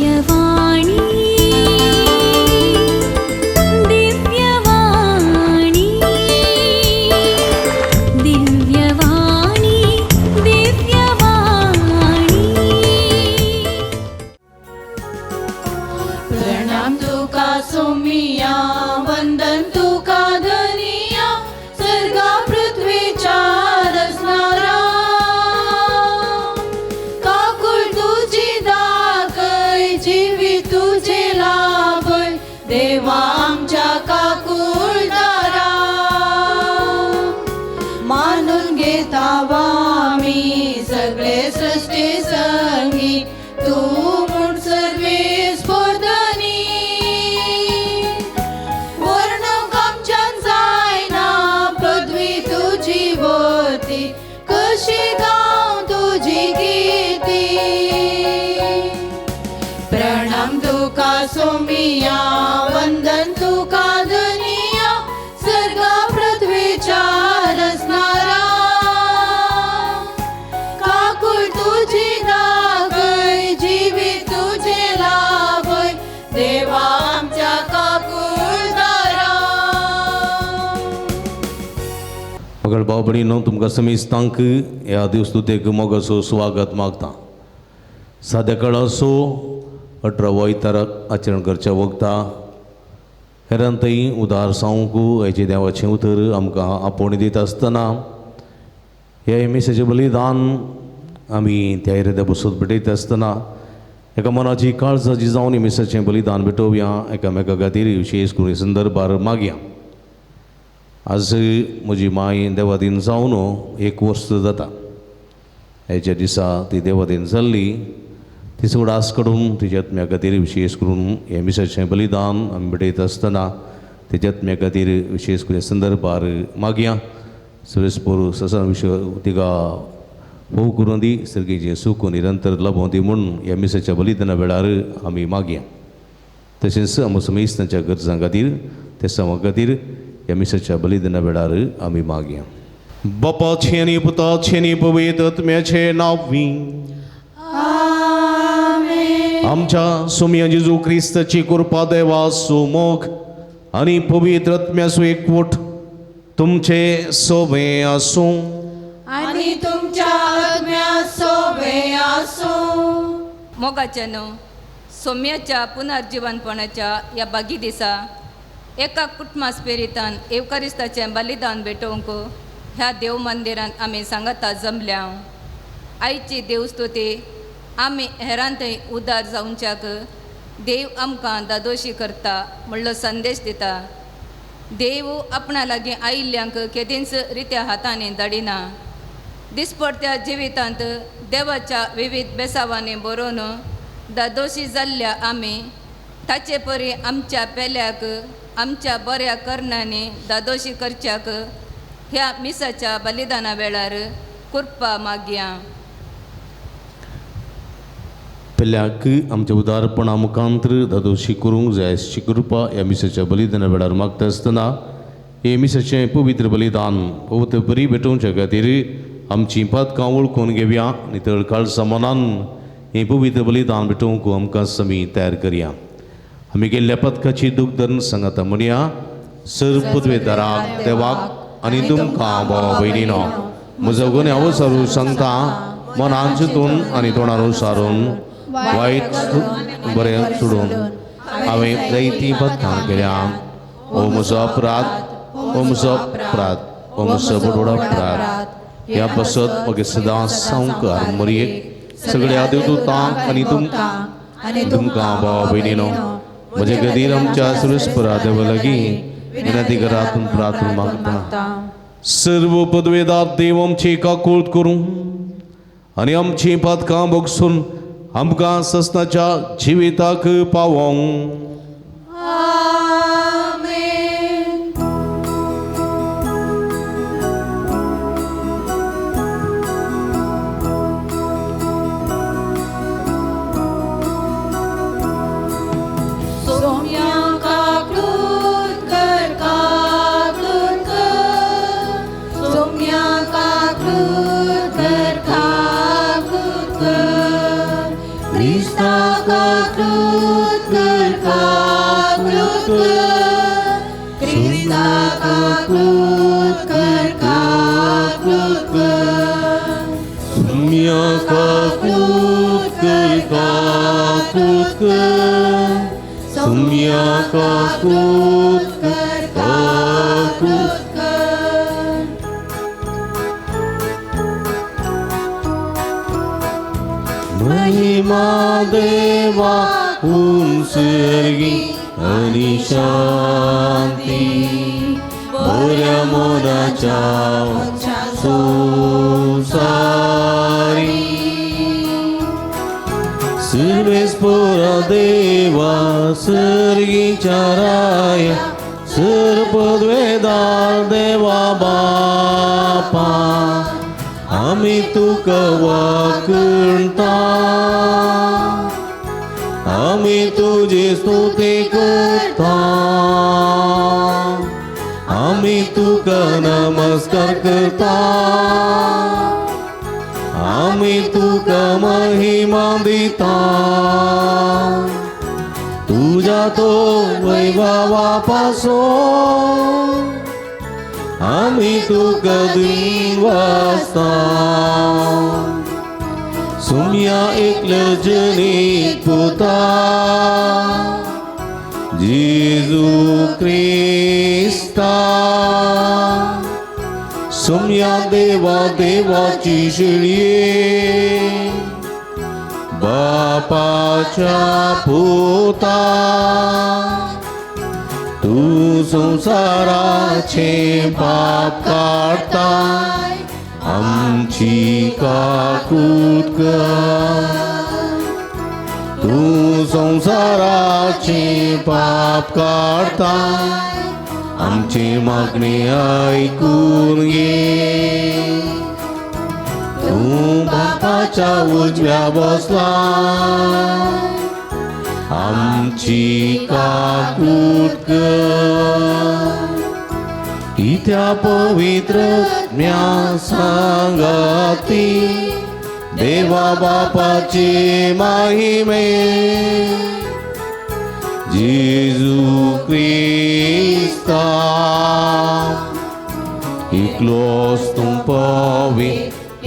दिव्यवाणी दिव्यवाणी दिव्यवाणी दिव्यवाणी। प्रणाम तुका सोमिया, वंदन तुका धनिया, सर्गा पृथ्वीच्या रचणारा। काकुळ तुझी दाखय, जीवी तुझे लाभय, देवा आमच्या काकुळदारा। मानून घेता आमी सगळे सृष्टी संगी, तूं म्हूण सर्वेस्पर धनी। वर्णूंक आमच्यान जायना पृथ्वी तुजी वरती, कशी गावं तुजी कीर्ती। प्रणाम तुका सोमिया, वंदन तुका धनिया, सर्गा पृथ्वीच्या रचणारा। काकुळ तुझी दाखय, जीवी तुझे लाभय, देवा आमच्या काकुळदारा। मगळ भाव भयणीनो, तुमकां समेस्तांक ह्या देवस्तुतेक मोगाचो स्वागत मागता। साद्या काळाचो 18 वयताराक आचरण करच्या वखता हेरान थंय उदार सावंक हेचें देवाचें उतर आमकां आपोवणी दिता आसतना ह्या मिसाचें बलिदान आमी त्या इराद्या बसून भेटयता आसतना एका मनाची काळजाची जावन मिसाचें बलिदान भेटोवया, एकामेका खातीर विशेश करून संदर्भार मागया। आज म्हजी माय देवादीन जावन 1 वर्स जाता। हेच्या दिसा ती देवादीन जाल्ली, ती उडास काडून तिच्या आत्म्या खातीर विशेश करून हें मिसाचें बलिदान आमी भेटयता आसतना तेच्या आत्म्या खातीर विशेष करून संदर्भार मागया। सर्वेस्पर ससान विशय तिका भोव करून दी, सर्गीचें सूख निरंतर लाभोवं दी म्हूण ह्या मिसाच्या बलिदाना वेळार आमी मागया। तशेंच आमकां समेस्तांच्या गरजां खातीर ते समां खातीर ह्या मिसाच्या बलिदाना वेळार आमी मागया। बापाचें आनी पुताचें आनी पवित्र आत्म्याचें नांव। आमच्या सोम्या जेजू क्रिस्ताची कृपा देवाचो मोग आनी पवित्र आत्म्याचो एकवट तुमचे सोबे आसूं आनी तुमच्या आत्म्या सोबे आसूं। मोगाच्यानो, सोम्याच्या पुनर्जीवनपणाच्या ह्या बागी दिसा एका कुटुंबा स्पिरितान येवकारिस्ताचें बलिदान भेटोवंक ह्या देव मंदिरांत आमी सांगाता जमल्या। आयची देवस्तुती आमी हेरां थंय उदार जावच्याक देव आमकां दादोशी करता म्हणलो संदेश दिता। देव आपणा लागीं आयिल्ल्यांक केदींच रित्या हातांनी धाडिना। दिसपडत्या जिवितांत देवाच्या विविध बेसावांनी बरोवन दादोशी जाल्ल्या आमी ताचे परी आमच्या पेल्याक आमच्या बऱ्या करणांनी दादोशी करच्याक ह्या मिसाच्या बलिदाना वेळार कृपा मागया। पेल्याक आमच्या उदारपणा मुखांतर दादोशी करूंक जाय अशी कृपा ह्या मिसाच्या बलिदाना वेळार मागता आसतना हे मिसाचें पवित्र बलिदान पवित्र बरी भेटोवच्या खातीर आमची पातकां वळखून घेवया। नितळ काळसा मनान हें पवित्र बलिदान भेटोवंक आमकां समी तयार करया। आमी केल्ल्या पथकाची दूख धरून सांगाता म्हणया, सर पदवेदाराक देवाक आनी तुमकां भाव भयणीनो म्हजो गुन्यांव सारू सांगता, मनान चिंतून आनी तोंडान सारून वायट बरें सोडून हांवें जायतीं पथकां केल्या। ओ म्हजो अपराध, ओ म्हजो अपराध, ओ म्हजो बडोड अपराध। ह्या पासत म्हगे सदां सावकार मरयेक सगळ्या देवदूतांक आनी तुमकां भाव भयणीनो म्हजे खातीर आमच्या सर्वेस्परा देवा लागीं विनंती करात प्रार्थना मागता। सर्व पदवेदार देव आमची काकूळत करूं आनी आमची पातकां भोगसून आमकां सस्नाच्या जिविताक पावोवं। Krista. काकूत कर, काकूत कर, क्रिस्ता काकूत कर, काकूत कर, सुम्या काकूत कर, काकूत कर, सुम्या काकूत कर, काकूत कर। महिमा देवा उंसर्गी आनी शांती बऱ्या मनाच्या संवसारी सर्वेस्पोरा देवा सर्गीच्या राया सर्पद्वेदार देवा बापा आमी तुका वाकणता, आमी तुजी स्तुती करता, आमी तुका नमस्कार करता, आमी तुका महिमा दिता। तुज्या तो वैभवा पासून आमी तुका दिवासता। सुम्या एकल्या जनीत पुता जेजू क्रिस्ता, सुम्या देवा देवाची शिळये बापाच्या पुता, तूं संवसाराचे पाप काडताय आमची काकूत कर, तूं संवसाराचे पाप काडताय आमची मागणी आयकून घे। तूं बापाच्या उजव्या बसला आमची काकूत कर, इत्या पवित्र म्या सांगाती देवा बापाचे महिमे जेजू क्रिस्ता। एकलोच तूं पवी,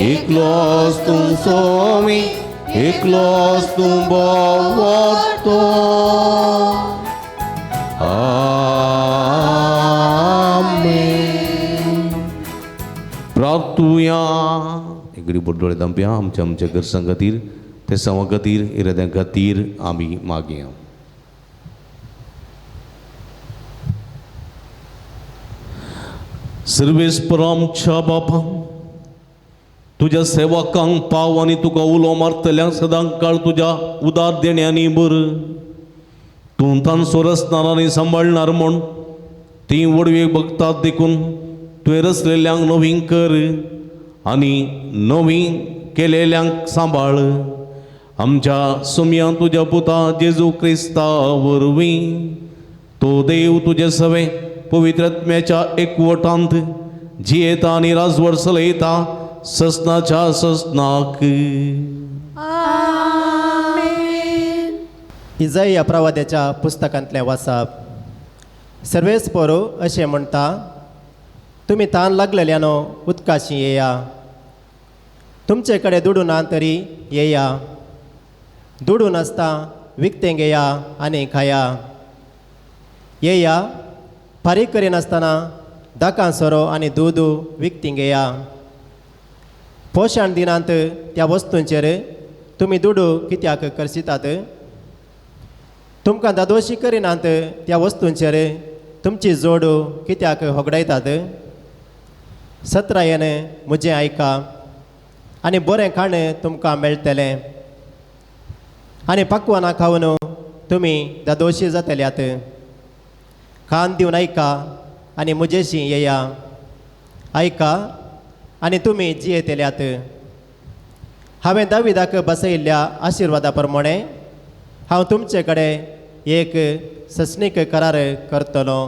एकलोच तूं सोमी, एकलोच तूं भोंवतो। आमेन। प्रार्थुया। एगडी बोडोळे दामप्या आमच्या आमच्या गरजां खातीर, ते सवां खातीर, इराद्यां खातीर आमी मागया। सर्वेस्पर आमच्या बापा, तुज्या सेवकांक पाव आनी तुका उलो मारतल्यांक सदां काळ तुज्या उदार देण्यांनी बर। तूं तांचो रचणार आनी सांबाळणार म्हूण तीं वडवी बगतात देखून तुवें रचलेल्यांक नवीं कर आनी नवीं केलेल्यांक सांबाळ। आमच्या सुमया तुज्या पुता जेजू क्रिस्ता वरवीं तो देव तुजे सवे पवित्र आत्म्याच्या एकवटांत जियेता आनी राजवट चलयता ससनाच्या ससनाक। आमेन। इजाया प्रवाद्याच्या पुस्तकांतलें वाचप। सर्वेस्पर अशें म्हणटा, तुमी तान लागलेल्यानो उदकाशी येया, तुमचे कडेन दुडू ना तरी येया, दुडू नासता विकतें घेया आनी खाया, येया फारीक करिनासतना दाकां सोरो आनी दूद विकतीं घेया। पोशण दिनांत त्या वस्तूंचेर तुमी दुडू कित्याक करसितात? तुमकां दादोशी करिनात त्या वस्तूंचेर तुमची जोड कित्याक होगडायतात? सत्रायेन म्हजें आयका आनी बरें खाणें तुमकां मेळटलें आनी पकवानां खावन तुमी दादोशी जातल्यात। कान दिवन आयका आनी म्हजेशी येया, आयका आनी तुमी जियेतल्यात। हांवें दाविदाक बसयल्ल्या आशिर्वादा प्रमाणे हांव तुमचे कडेन एक सस्नीक करार करतलो।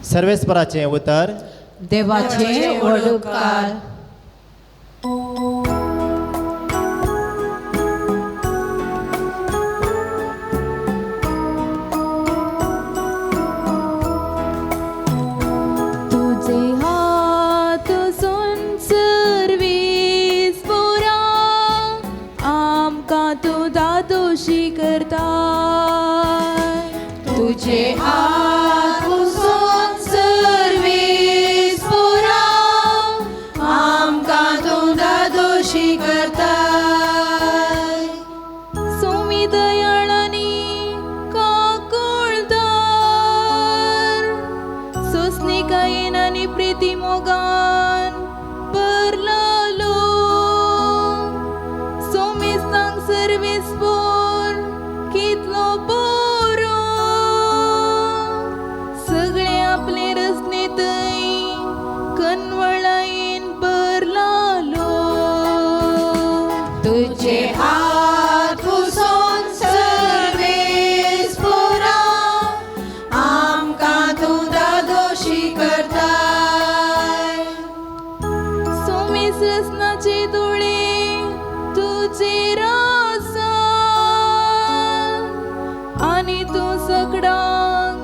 सर्वेस्पराचें उतर। देवाचे व्हड उपकार। आमकां तूं दादोशी करताय. तुझे हात पुसून सर्वेस्पोरा आमकां तूं दादोशी करताय. सोमी दयाळांनी काकुळदार सोसणिकायेन आनी प्रिती मोगान भरलेलो सोमेस्तांक सर्वेस्पोर कितलो बरो सगळे आपले रचनेंतय कनवळायेन भरलेलो. तुझे हात पुसून सर्वेस्पोरा आमकां तूं दादोशी करताय. सोमेस रचनाचे दोळे तुजेर आसा आनी तूं सगळ्यांक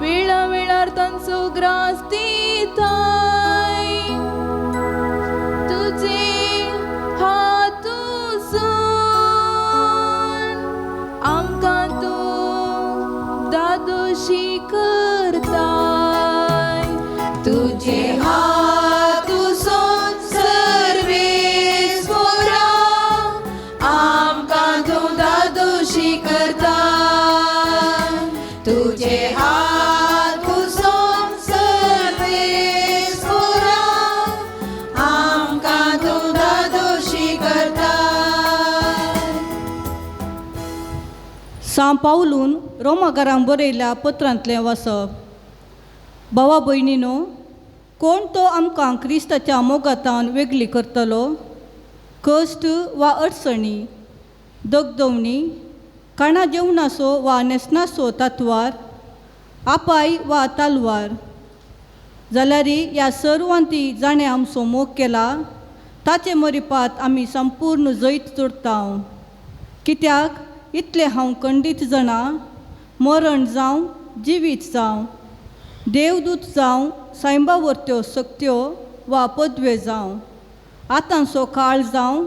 वेळा वेळार तांचो ग्रास दिताय. तुझे हात पुसून आमकां तूं दादोशी करताय. तुझे हात पुसून सर्वेस्पोरा आमकां तूं दादोशी करताय. तुझे हात पुसून सर्वेस्पोरा आमकां तूं दादोशी करताय. सां पावलून रोमागारांक बरयल्या पत्रांतलें वाचप. भावा भयणीनो, कोण तो आमकां क्रिस्ताच्या मोगातान वेगळी करतलो? कश्ट वा अडचणी, दगदवणी, काणा जेवणाचो वा न्हेसणाचो तातवार, आपाय वा तालवार, जाल्यार ह्या सर्वांती जाणें आमचो मोग केला ताचे मरिपात आमी संपूर्ण जैत जोडटा. कित्याक इतलें हांव खंडीत जाणा, मरण जावं जिवीत जावं, देवदूत जावं, सायबा वरत्यो सक्त्यो वा पदव्यो जावं, आतांचो काळ जावं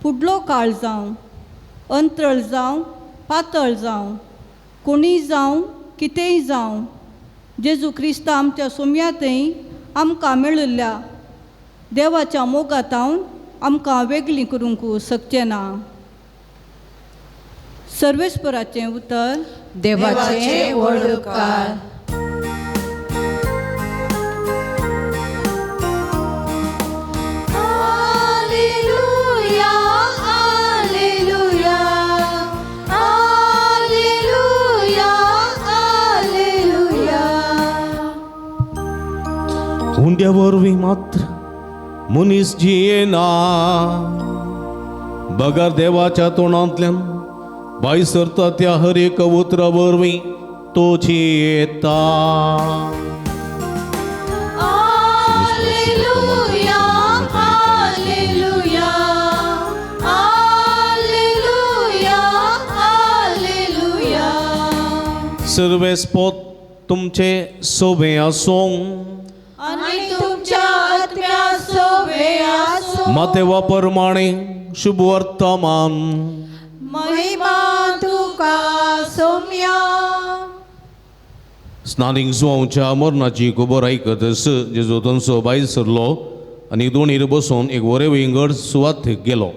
फुडलो काळ जावं, अंतरळ जावं पातळ जावं, कोणीय जावं कितेंय जावं, जेजू क्रिस्ता आमच्या सोम्यांतय आमकां मेळिल्ल्या देवाच्या मोगातावन आमकां वेगळीं करूंक शकचें ना. सर्वेस्पराचें उतर. देवाचे व्हड उपकार. Alleluia, alleluia, alleluia, alleluia. हुंड्या वरवीं मात्र मनीस जियेना, बगर देवाच्या तोंडांतल्यान भायर सरता त्या हर एक उतरा वरवीं तो जियेता. Alleluia, alleluia, alleluia, alleluia. सर्वेस्पोत तुमचे सोबे आसूं. आनी तुमच्या आत्म्या सोबे आसूं. मातेवा प्रमाणे शुभ वर्तमान. महिमा तुका सोम्या. स्नानीक जुवांवच्या मरणाची खबर आयकतच जेजू थंयसो भायर सरलो आनी दोणीर बसून एक वरे विंगड सुवातेक गेलो.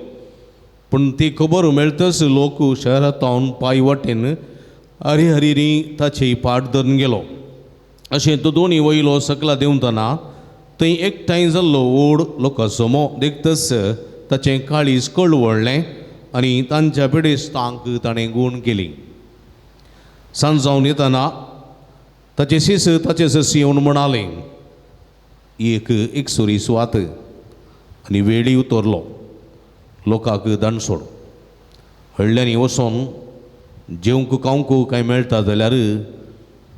पूण ती खबर मेळटच लोक शहरांत पांय वाटेन हरिहरिनी ताची पाट धरून गेलो. अशें तो दोणी वयलो सकला देंवतना थंय एकठांय जाल्लो व्हड लोकांचो मोग देखतच ताचें काळीज कळवळ्ळें आनी तांच्या पिडेस्तांक ताणें गूण केली. सांज जावन येतना ताचे शिस ताचे ससी येवन म्हणाले, एक एकसुरी सुवात आनी वेळी उतरलो लोकांक दाणसोड. हळ्ळ्यांनी वचोन जेवंक खावंक कांय मेळटा जाल्यार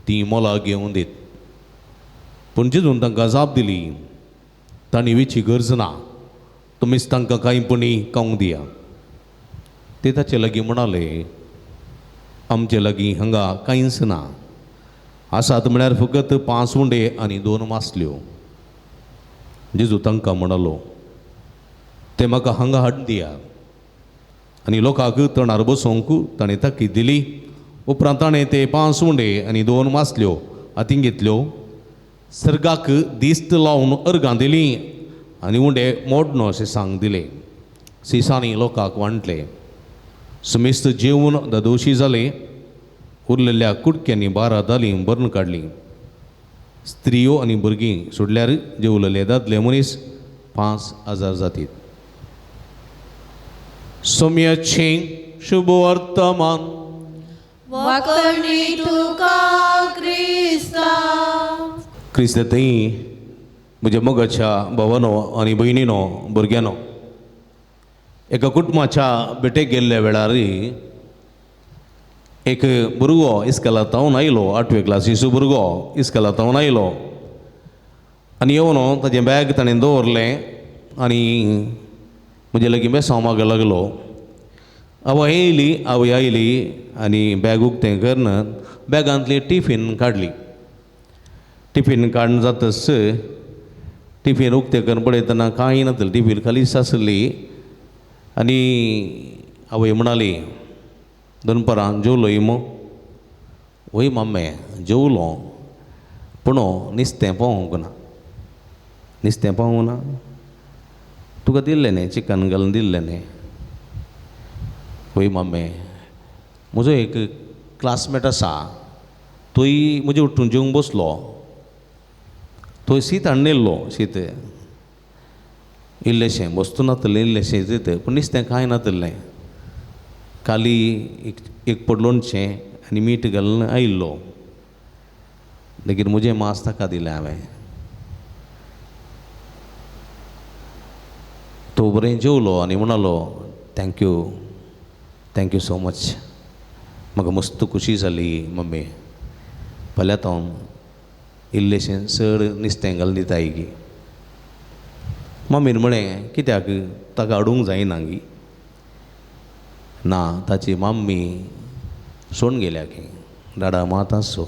तीं मोलां घेवन दीत. पूण जेजून तांकां जाप दिली, तांणी वेची गरज ना, तुमीच तांकां कांय पणी खावंक दिया. ते ताचे लागीं म्हणाले, आमचे लागीं हांगा कांयच ना, आसात म्हळ्यार फकत 5 उंडे आनी 2 मासल्यो. जेजू तांकां म्हणालो, ते म्हाका हांगा हाडून दिया. आनी लोकांक तणार बसोवंक ताणें ताकीद दिली. उपरांत ताणें ते 5 उंडे आनी 2 मासल्यो हातीन घेतल्यो, सर्गाक दिस्त लावन अर्गां दिलीं आनी उंडे मोडनो अशें सांग दिलें. सिसांनी लोकांक वांटले. समेस्त जेवन दादोशी जाले. उरलेल्या कुडक्यांनी 12 दालीं भरून काडलीं. स्त्रियो आनी भुरगीं सोडल्यार जेवलेले दादले मनीस 5000 जातीत. सोम्याचें शुभ वर्तमान. वाकणी तुका क्रिस्ता. क्रिस्त थंय म्हज्या मोगाच्या भावानो आनी भयणीनो, भुरग्यानो, एका कुटुंबाच्या भेटेक गेल्ल्या वेळार एक भुरगो इस्कोला तावन आयलो. 8वे क्लासीचो भुरगो इस्कोला तावन आयलो आनी येवन ताजें बॅग ताणें दवरलें आनी म्हजे लागीं बेसांव मागो लागलो. आवय येयली, आवय आयली आनी बॅग उक्तें करून बॅगांतली टिफीन काडली. टिफीन काडून जातच टिफीन उक्तें करून पळयतना कांय नासलें, टिफीन खालीच आसली. आनी आवय म्हणाली, दनपरां जेवलोय मो? वय मामे जेवलो, पूण नुस्तें पावोवंक ना. नुस्तें पावोवंक ना? तुका दिल्लें न्ही, चिकन घालून दिल्लें न्ही. वय मामे, म्हजो एक क्लासमेट आसा, तोय म्हजे उठून जेवंक बसलो, थंय शीत हाडून येयल्लो. शीत इल्लेशें वस्तू नातलें, इल्लेशें शीत, पूण नुस्तें कांय नातलें. काली एक पड लोणचें आनी मीठ घालून आयिल्लो. मागीर म्हजें मांस ताका दिलें हांवें. तो बरें जेवलो आनी म्हणालो, thank you, thank you so much, म्हाका मस्त खुशी जाली मम्मी, फाल्यां हांव इल्लेशें चड नुस्तें घालून दिताय गी. मम्मीन म्हळें, कित्याक ताका हाडूंक जायना गी? ना, ताची मम्मी सोडून गेल्या की, डाडा मात आसो,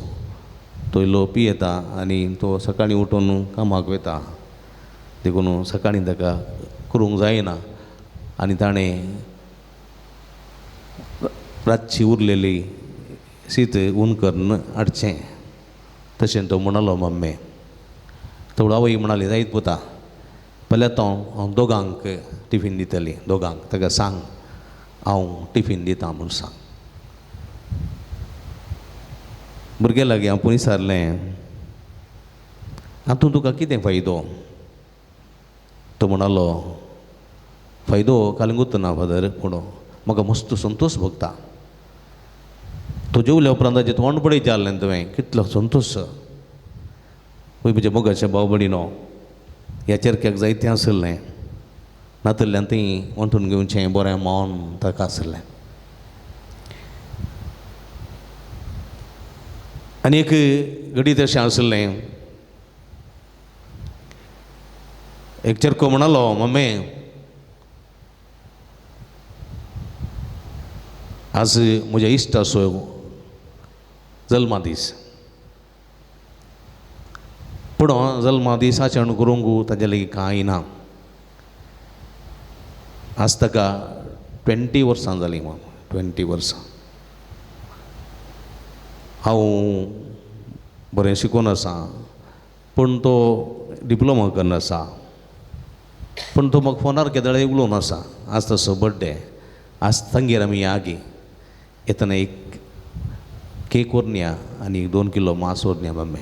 तो इल्लो पियेता आनी तो सकाळीं उठून कामाक वता, देखून सकाळीं ताका करूंक जायना. आनी ताणें रातची उरलेली शीत ऊन करून हाडचें. तशें तो म्हणालो मम्मी. थोडो आवय म्हणाली, जायत पुता, फाल्यां तो हांव दोगांक टिफीन दितली, दोगांक ताका सांग हांव टिफीन दिता म्हूण सांग. भुरग्यां लागीं हांव पयस विचारलें, हातूंत तुका कितें फायदो? तो म्हणालो, फायदो कालंगूत ना फादर, पूण म्हाका मस्त संतोश भोगता. तो जेवल्या उपरांत ताचें तोंड पळयत जालें तुवें, कितलो संतोश. पळय म्हज्या मोगाच्या भाव भयणीनो, ह्या चेरक्याक जायतें आसलें, नातल्यान ती वांटून घेवचें बरें मन ताका आसलें. आनी एक घडीत अशें आसलें, एक चेरको म्हणालो, मम्मी आज म्हज्या इश्टाचो जल्मा दीस, पूण जल्मा दीस आचरण करूंक ताजे लागीं कांय ना. आज ताका 20 वर्सां जालीं, 20 वर्सां. हांव बरें शिकून आसा, पूण तो डिप्लोमा करून आसा, पूण तो म्हाका फोनार केदळे उलोवन आसा. आज तसो बड्डे, आज तांगेर आमी या गे, येतना एक केक व्हरून या आनी 2 किलो मांस व्हरून या मम्मी.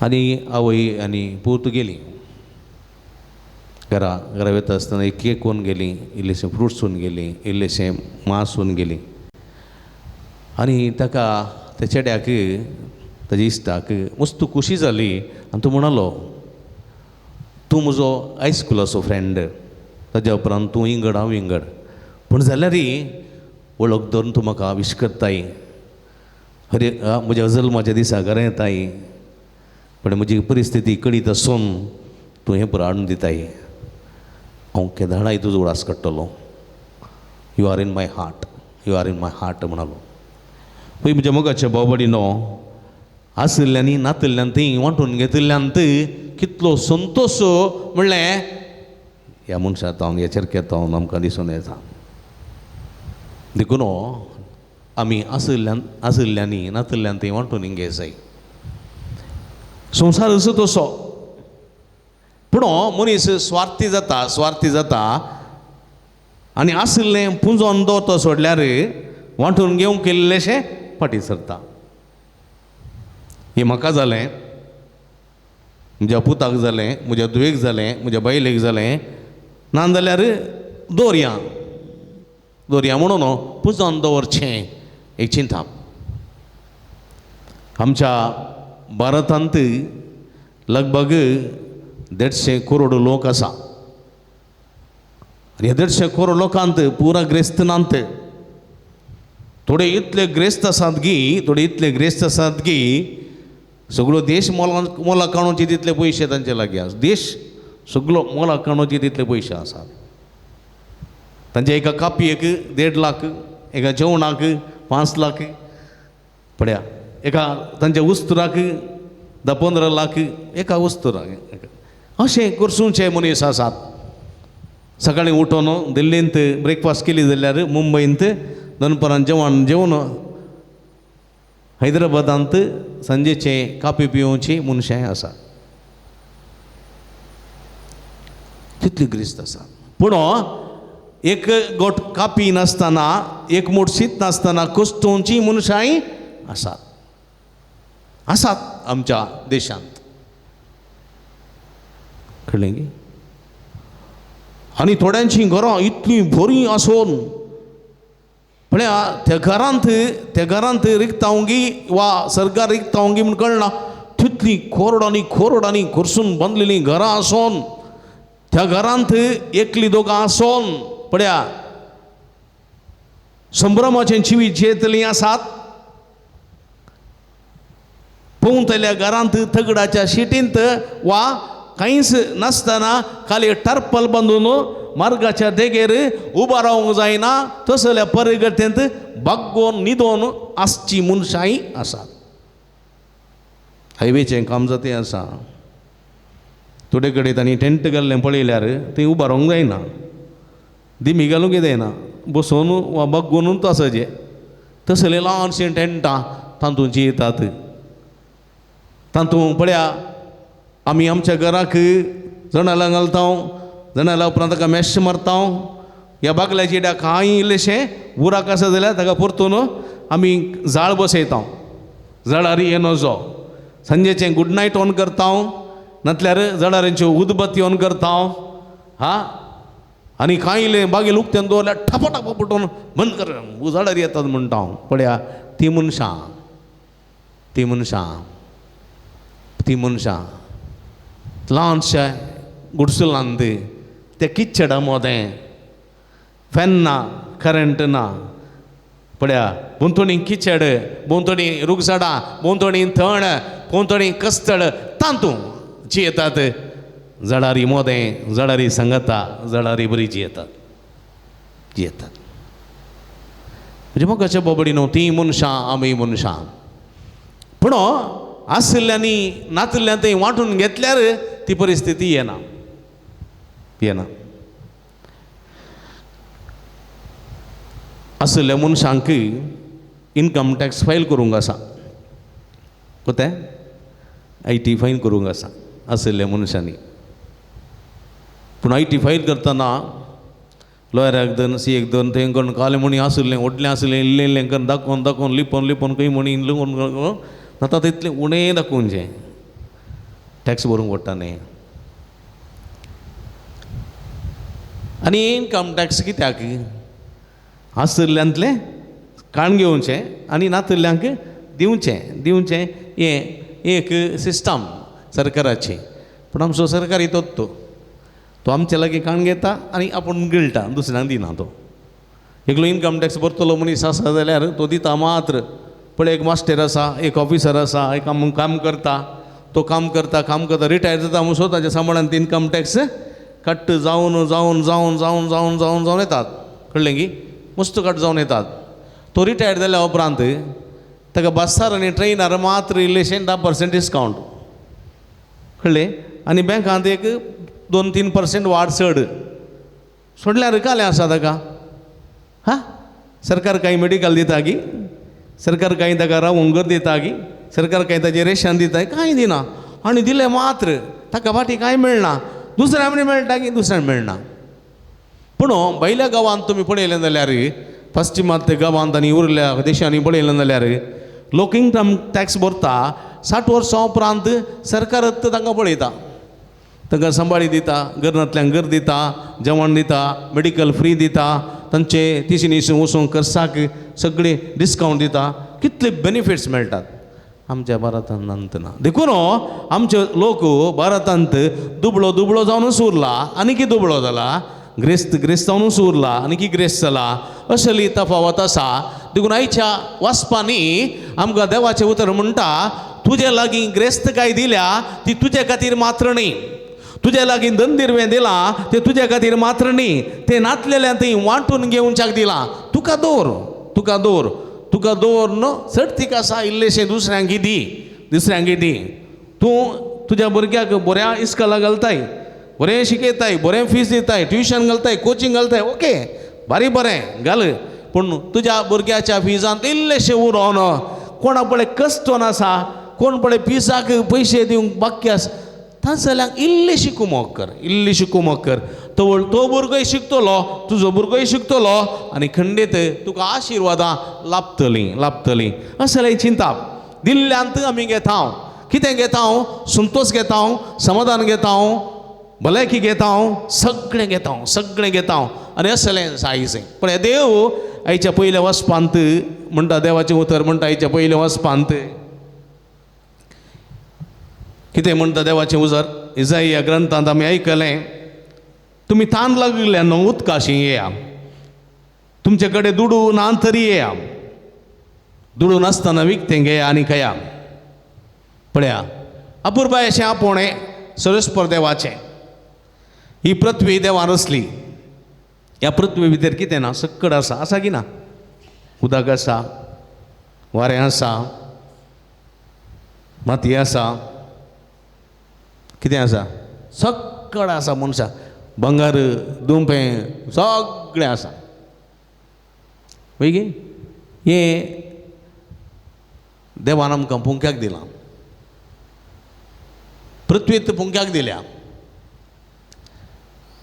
आनी आवय आनी पूत गेली घरा. घरा वता आसतना एक केक व्हरून गेली, इल्लेशें फ्रुट्स व्हरून गेली, इल्लेशें मांस व्हरून गेली. आनी ताका त्या चेड्याक ताज्या इश्टाक मस्त खुशी जाली आनी तो म्हणालो, तूं म्हजो हायस्कुलाचो फ्रेंड, ताज्या उपरांत तूं इंगड हांव इंगड, पूण जाल्यारय वळख धरून तूं म्हाका विश करताय, हरे म्हज्या जल्माच्या दिसा घरा येताय, पूण म्हजी परिस्थिती कळीत आसून तूं हें पुरो हाडून दिताय, हांव केदाळाय तुजो उडास काडटलो, you are in my heart, you are in my heart म्हणालो. पळय म्हज्या मोगाच्या भाव भयणीनो, आशिल्ल्यांनी नातिल्ल्यान ती वांटून घेतिल्ल्यान ती कितलो संतोश म्हणलें ह्या मनशा तावन ह्या चरख्या तावन आमकां दिसून येता. देखून आमी आशिल्ल्यान आशिल्ल्यांनी नातिल्ल्यान थंय वांटून घे जाय. संवसार असो तसो, पूण मनीस स्वार्थी जाता, स्वार्थी जाता आनी आशिल्लें पुंजोन दवरता सोडल्यार वांटून घेवंक केल्लेशें फाटीं सरता. हें म्हाका जालें, म्हज्या पुताक जालें, म्हज्या धुवेक जालें, म्हज्या बायलेक जालें, ना जाल्यार दवरया दवरया म्हणून पुजोन दवरचें एक चिंताप. आमच्या भारतांत लगभग 150 करोड लोक आसा आनी ह्या 150 करोड लोकांत पुरा ग्रेस्त नात. थोडे इतले ग्रेस्त आसात की, थोडे इतले ग्रेस्त आसात की सगळो देश मोला मोला काणूचे तितले पयशे तांचे लागीं आसा. देश सगळो मोला काणूचे तितले पयशे आसात तांच्या. एका कापयेक 1.5 लाख, एका जेवणाक 5 लाख पळया, एका तांच्या उस्तुराक 10-15 लाख एका उस्तुराक. अशें करसूचे मनीस आसात. सकाळीं उठोन दिल्लींत ब्रेकफास्ट केली जाल्यार मुंबयंत दनपरां जेवण जेवन हैदराबादांत सांजेचें कापी पिवची मनशांय आसा, तितली ग्रेस्त आसा. पूण एक गोट कापी नासतना, एक मोट शीत नासतना कश्टोवची मनशांय आसात, आसात आमच्या देशांत. कळ्ळें की? आनी थोड्यांचीं घरां इतलीं बरीं आसून पळया त्या घरांत, त्या घरांत रिगतावंगी वा सरकार रिगतावंगी म्हूण कळना, तितलीं कोरडांनी कोरडांनी करसून बांदलेलीं घरां आसून त्या घरांत एकली दोगां आसून पळया संभ्रमाचें जिवीत जियेतलीं आसात. पोंवतल्या घरांत तगडाच्या शिटींत वा कांयच नासतना खाली टर्पल बांदून मार्गाच्या देगेर उबो रावंक जायना तसल्या परिगतेंत बागोवन न्हिदोन आसची मनशांय आसात. हायवेचें काम जातें आसा, थोडे कडेन तांणी टेंट घाल्लें पळयल्यार थंय उबो रावंक जायना, दिमी घालूंक जायना, बसोवन वा बागोवनूच आसचें. तसले ल्हानशीं टेंटां तातूंत जियेतात. तातूंत पळया आमी आमच्या घराक जणालां घालता, जणाला उपरांत ताका मेश मारता. ह्या बागल्याची इड्या कांय इल्लेशें उराक आसा जाल्यार ताका परतून आमी जाळ बसयता, जळार येनो जो सांजेचें गुड नायट ऑन करता, नातल्यार जळारांच्यो उदबत्ती ऑन करता. हा, आनी कांय इल्लें बागेल उक्त्यान दवरल्यार ठप ठप पुटून बंद कर, जळार येतात म्हणटा हांव. पळया ती मनशां, ती मनशां, ती मनशां ल्हानशा गुडसुलांत ते किच्छडा मोदें, फॅन ना, करंट ना, पळया भोंवतणी किचड, भोंवतणी रुगझाडां, भोंवतणी थण, भोंवतणी कस्तळ, तातूंत जियेतात. जळारी मोदें, जळारी सांगता, जळारी बरी जियेतात, जियेतात. म्हणजे मोगाच्या बोबडी न्हू तीं मनशां, आमी मनशां. पूण आशिल्ल्यांनी नातिल्ल्यान थंय वांटून घेतल्यार ती परिस्थिती येना, येना. आशिल्ल्या मनशांक इनकम टॅक्स फायल करूंक आसा, कोते I T file करूंक आसा आशिल्ल्या मनशांनी. पूण I T file करतना लॉयराक धरून, सी एक धरून, थंय करून कालें म्हणी आशिल्लें व्हडलें आशिल्लें इल्लें इल्लें करून दाखोवन दाखोवन लिपोवन लिपोवन खंय म्हणी इल्लें आतां तितलें उणें दाखोवचें टॅक्स भरूंक पडटा न्ही. आनी इनकम टॅक्स कित्याक आशिल्ल्यांतलें काण घेवचें आनी नातिल्ल्यांक दिवचें, दिवचें हें एक सिस्टम सरकाराची. पूण आमचो सरकारी तत्व तो आमचे लागीं काण घेता आनी आपूण गिळटा, दुसऱ्यांक दिना. तो एकलो इनकम टॅक्स भरतलो मनीस आसा जाल्यार तो दिता मात्र. पळय एक मास्टर आसा, एक ऑफिसर आसा, एक काम करता, तो काम करता काम करता रिटायर जाता म्हणसो ताच्या सांबाळान इनकम टॅक्स कट जावन जावन जावन जावन जावन जावन जावन येतात. कळ्ळें की? मस्त कट जावन येतात. तो रिटायर जाल्या उपरांत ताका बसार आनी ट्रेनार मात्र इल्लेशें 10% डिस्कावंट. कळ्ळें? आनी बँकांत एक 2-3% वाड चड. सोडल्यार कालें आसा ताका. हा, सरकार कांय मेडिकल दिता की, सरकार कांय ताका रावूंक घर दिता की, सरकार कांय ताजें रेशन दिता, कांय दिना. आनी दिलें मात्र ताका फाटीं कांय मेळना, दुसऱ्या मेळटा की दुसऱ्यान मेळना. पूण भायल्या गांवांत तुमी पळयलें जाल्यार, पश्चिमांत गांवांत आनी उरल्या देशांनी पळयलें जाल्यार लोक इन्कम टॅक्स भरता. 60 वर्सां उपरांत सरकारच तांकां पळयता, तांकां सांबाळी दिता, घर नातल्यांक घर दिता, जेवण दिता, मेडिकल फ्री दिता, तांचे तिशी वचूंक खर्चाक सगळे डिस्कावंट दिता. कितले बेनिफिट्स मेळटात आमच्या भारतांत ना. देखून आमचे लोक भारतांत दुबळो दुबळो जावनूच उरला, आनी दुबळो जाला, ग्रेस्त ग्रेस्त जावनूच उरला, आनी ग्रेस्त जाला, असली तफावत आसा. देखून आयच्या वाचपांनी आमकां देवाचें उतर म्हणटा, तुजे लागीं ग्रेस्तकाय दिल्या ती तुजे खातीर मात्र न्ही, तुजे लागीं दंदिरवें दिलां तें तुजे खातीर मात्र न्ही, तें नातलेल्यान थंय वांटून घेवच्याक दिलां. तुका दवर, तुका दवर, तुका दवर न्हू चड तीक आसा इल्लेशें दुसऱ्यांक दी, दुसऱ्यांक दी. तूं तुज्या भुरग्याक बऱ्या इस्कॉलाक घालताय, बरें शिकयताय, बरें फीस दिताय, ट्युशन घालताय, कोचिंग घालताय, ओके बारी बरें घाल, पूण तुज्या भुरग्याच्या फिजांत इल्लेशें उरोन कोणा पळय कश्टोन आसा, कोण पळय फिजाक पयशे दिवंक बाकी आसा, तांसल्यांक इल्लीशी कुमोक कर, इल्लीशी कुमोक कर. तवळ तो भुरगोय शिकतलो, तुजो भुरगोय शिकतलो आनी खंडीत तुका आशिर्वादां लाभतलीं, लाभतलीं. असलें चिंताप दिल्ल्यांत आमी घेता. कितें घेता? संतोश घेता, समाधान घेता, भलायकी घेता, सगळें घेता, सगळें घेता. आनी असलें जायजें. पूण देव आयच्या पयल्या वचपांत म्हणटा, देवाचें उतर म्हणटा आयच्या पयल्या वचपांत कितें म्हणटा देवाचें उजर? इजाई ग्रंथांत आमी आयकलें, तुमी तान लागिल्ल्या न्हू उदकाशी येया, तुमचे कडेन दुडू ना तरी येया, दुडू नासतना विकतें घेया आनी खया. पळया अपुरबाय अशें आपोवणें सरस्पर देवाचें. ही पृथ्वी देवान रचली, ह्या पृथ्वी भितर कितें ना, सक्कड आसा, आसा की ना? उदक आसा, वारें आसा, माती आसा, कितें आसा, सक्कड आसा. मनशां भांगर दुंपें सगळें आसा. वय हें देवान आमकां पुंक्याक दिलां, पृथ्वीत पुंक्याक दिल्या.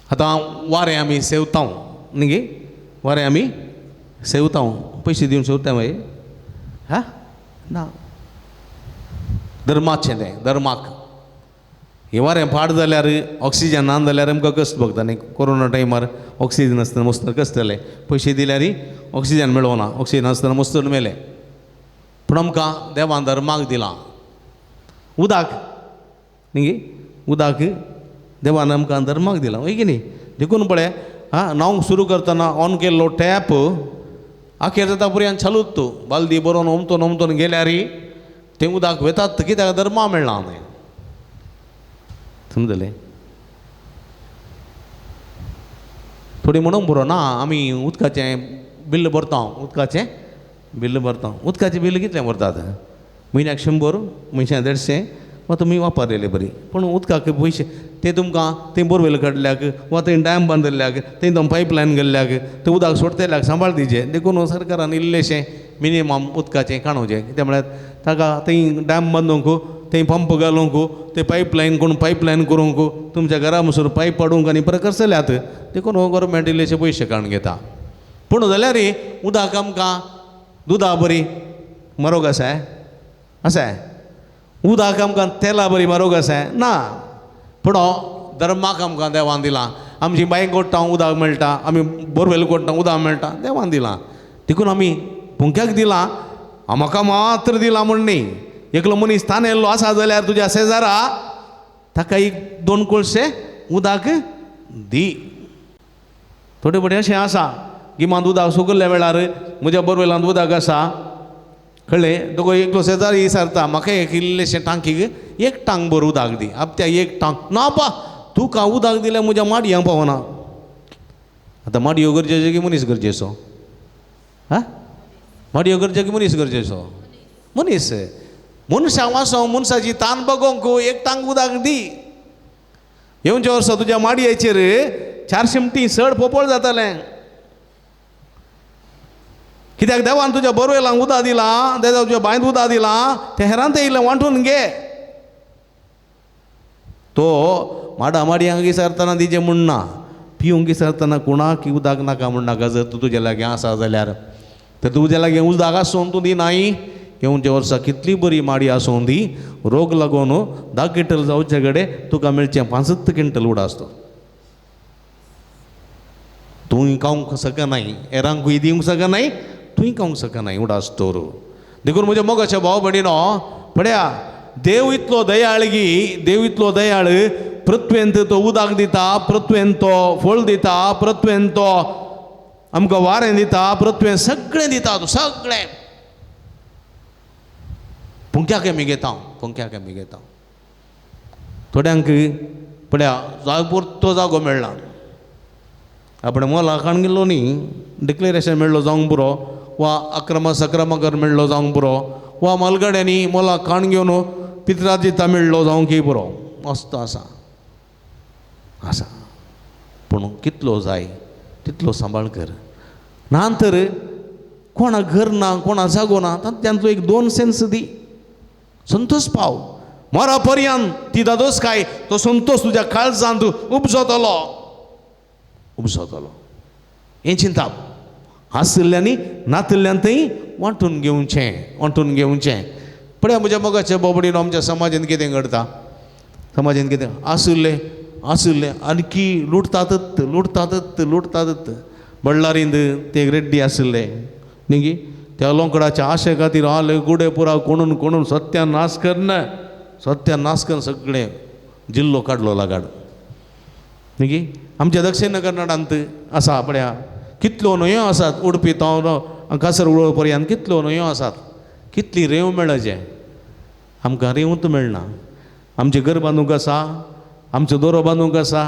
आतां वारें आमी सेवता न्ही गे, वारें आमी सेवता, पयशे दिवन सेवता मागीर हा ना, धर्माचें तें, धर्माक. हें वारें पाड जाल्यार, ऑक्सिजन ना जाल्यार आमकां कश्ट भोगता न्ही. कोरोना टायमार ऑक्सिजन आसतना मस्त कश्ट जालें, पयशे दिल्यार ऑक्सिजन मेळना, ऑक्सिजन आसतना मस्त मेलें. पूण आमकां देवान धर्माक दिलां उदक न्ही गे, उदक देवान आमकां धर्माक दिलां, वय की न्ही? देखून पळय आं, न्हावंक सुरू करतना ऑन केल्लो टॅप आखेर जाता पर्यंत चालूच, तूं बालदी बरोवन ओमतोन ओमतोन गेल्यार तें उदक वेतात, कित्याक धर्मा मेळना न्हय. समजलें? थोडी म्हणूंक पुरो ना आमी उदकाचें बिल्ल भरता, उदकाचें बिल्ल भरता. उदकाचें बिल्ल कितलें भरतात? म्हयन्याक 100, म्हयन्याक 150, वा तुमी वापरलेले बरी. पूण उदकाक पयशे ते तुमकां थंय बोरवेल काडल्याक वा थंय डॅम बांदिल्ल्याक, थंय तुम पायपलायन गेल्ल्याक, थंय उदक सोडटेल्याक सांबाळ दिवचें. देखून सरकारान इल्लेशें मिनिमम उदकाचें काडूचें. कितें म्हळ्यार ताका थंय डॅम बांदूंक, थंय पंप घालूंक, ते पायपलायन कोण पायपलायन करूंक, तुमच्या घरा म्हणसर पायप पाडूंक आनी परत करसल्यात. देखून हो गोवोरमेंट इल्लेशे पयशे काडून घेता. पूण जाल्यार उदक आमकां दुदा बरी मरोग आसा, आसा? उदक आमकां तेला बरी म्हारोग आसा ना. पूण धर्माक आमकां देवान दिलां. आमची बांय कोट्टा उदक मेळटा, आमी बोरवेल कोट्टा उदक मेळटा, देवान दिलां. देखून आमी पुंक्याक दिलां, म्हाका मात्र दिलां म्हण न्ही. एकलो मनीस तानेल्लो आसा जाल्यार तुज्या शेजारा ताका एक 2 कोळशे उदक दी. थोडे थोडे अशें आसा गिमांत उदक सुकल्ल्या वेळार म्हज्या बोरवेलांत उदक आसा, कळ्ळें? दोगो एकलो शेजारी विचारता म्हाका एक इल्लेशें टांकीक एक टांक भर उदक दी. आपत्या एक टांक ना पा, तुका उदक दिल्यार म्हज्या माडयांक पावना. आतां माडयो गरजेच्यो की मनीस गरजेचो? हा, माडयो गरजेच्यो की मनीस गरजेचो? मनीस. मनशाक वाचोवंक, मनशाची तान बगोवंक एक टांक उदक दी. येवच्या वर्सा तुज्या माडयेचेर चार शिमटी चड पोपोळ जातालें. कित्याक देवान तुज्या बोरवेलांक उदक दिलां, देवा तुज्या बांयत उदक दिलां, तें हेरांत येयलें वांटून घे. तो माडा माडयांक विसरतना दिजें म्हणना, पिवंक विसरतना कोणाक उदक नाका म्हणनाका. जर तूं तुज्या लागीं आसा जाल्यार, तर तुज्या लागीं उदक आसून तूं दिनाय. येवच्या वर्सा कितली बरी माडी आसूं दी, रोग लागून 10 क्विंटल जावचे कडेन तुका मेळचें 5 क्विंटल उडा आसतो. तूं खावंक शकनाय, हेरांकूय दिवंक शकनाय, तूंय खावंक शकनाय उडास तोर. देखून म्हज्या मोगाच्या भाव भयणीनो, पळया देव इतलो दयाळगी, देव इतलो दयाळ, पृथ्वेंत तो उदक दिता, पृथ्वेंत तो फळ दिता, पृथ्वेंत तो आमकां वारें दिता, पृथ्वेंत सगळें दिता तो सगळें. पुंक्याक आमी घेता, पुंक्याक आमी घेता. थोड्यांक पळया जागो जागो मेळ्ळा, आपणें मोला काण गेल्लो न्ही, डिक्लेरेशन मेळ्ळो जावंक पुरो, वा अक्रमा सक्रमाकर मेळ्ळो जावंक पुरो, वा मालगाड्यांनी मोला काण घेवन पित्राजिता मेळ्ळो जावंकय पुरो, मस्त आसा आसा. पूण कितलो जाय तितलो सांबाळ कर. ना तर कोणा घर ना, कोणा जागो ना, तांतलो एक 2 सेन्स दी, संतोष पाव मरा पर्यंत ती दादोस काय तो संतोष तुज्या काळजांत उपजतलो, उपजतलो. हें चिंताप आशिल्ल्यांनी नातिल्ल्यान थंय वांटून घेवचें, वांटून घेवचें. पळया म्हज्या मोगाच्या बोबडीन आमच्या समाजान कितें घडटा, समाजान कितें आशिल्लें आशिल्लें आणखी लुटतातच लुटतातच लुटतातच. बल्लारींत ते रेड्डी आशिल्ले न्ही, त्या लोंकडाच्या आशे खातीर आले गुडे पुरा कोणून कोणून सत्यानाश करना, सत्यानाश करून सगळें जिल्लो काडलो लागाड न्ही. आमच्या दक्षिण कन्नडांत आसा पळया कितल्यो न्हंयो आसात, उडपी तावन कासरगोळ पर्यंत कितल्यो न्हंयो आसात, कितली रेंव मेळचे, आमकां रेंवूच मेळना. आमचें घर बांदूंक आसा, आमचो दोरो बांदूंक आसा,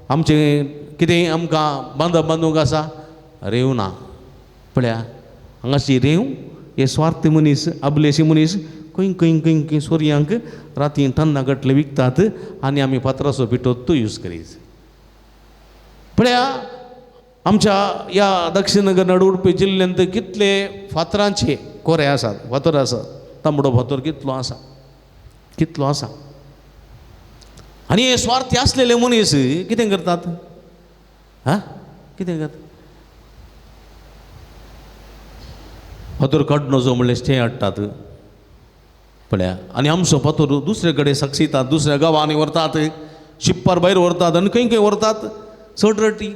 आमचें कितें आमकां बांदप बांदूंक आसा, रेंव ना. पळया हांगाची रेंव हे स्वार्थी मनीस, आबलेशी मनीस खंय खंय खंय खंय सोरयांक राती टन्ना गटले विकतात आनी आमी फातराचो पिठो यूज करीत. पळया आमच्या ह्या दक्षिण कन्नड उडपी जिल्ल्यांत कितले फातरांचे कोरे आसात, फातर आसात, तांबडो फातर कितलो आसा, कितलो आसा. आनी हे स्वार्थी आसलेले मनीस कितें करतात, हा कितें करतात, फातर काडून जो म्हणलें स्टे हाडटात पळया. आनी आमचो फातर दुसरे कडेन सकसितात, दुसऱ्या गांवांनी व्हरतात, शिप्पार भायर व्हरतात आनी खंय खंय व्हरतात. चड रटी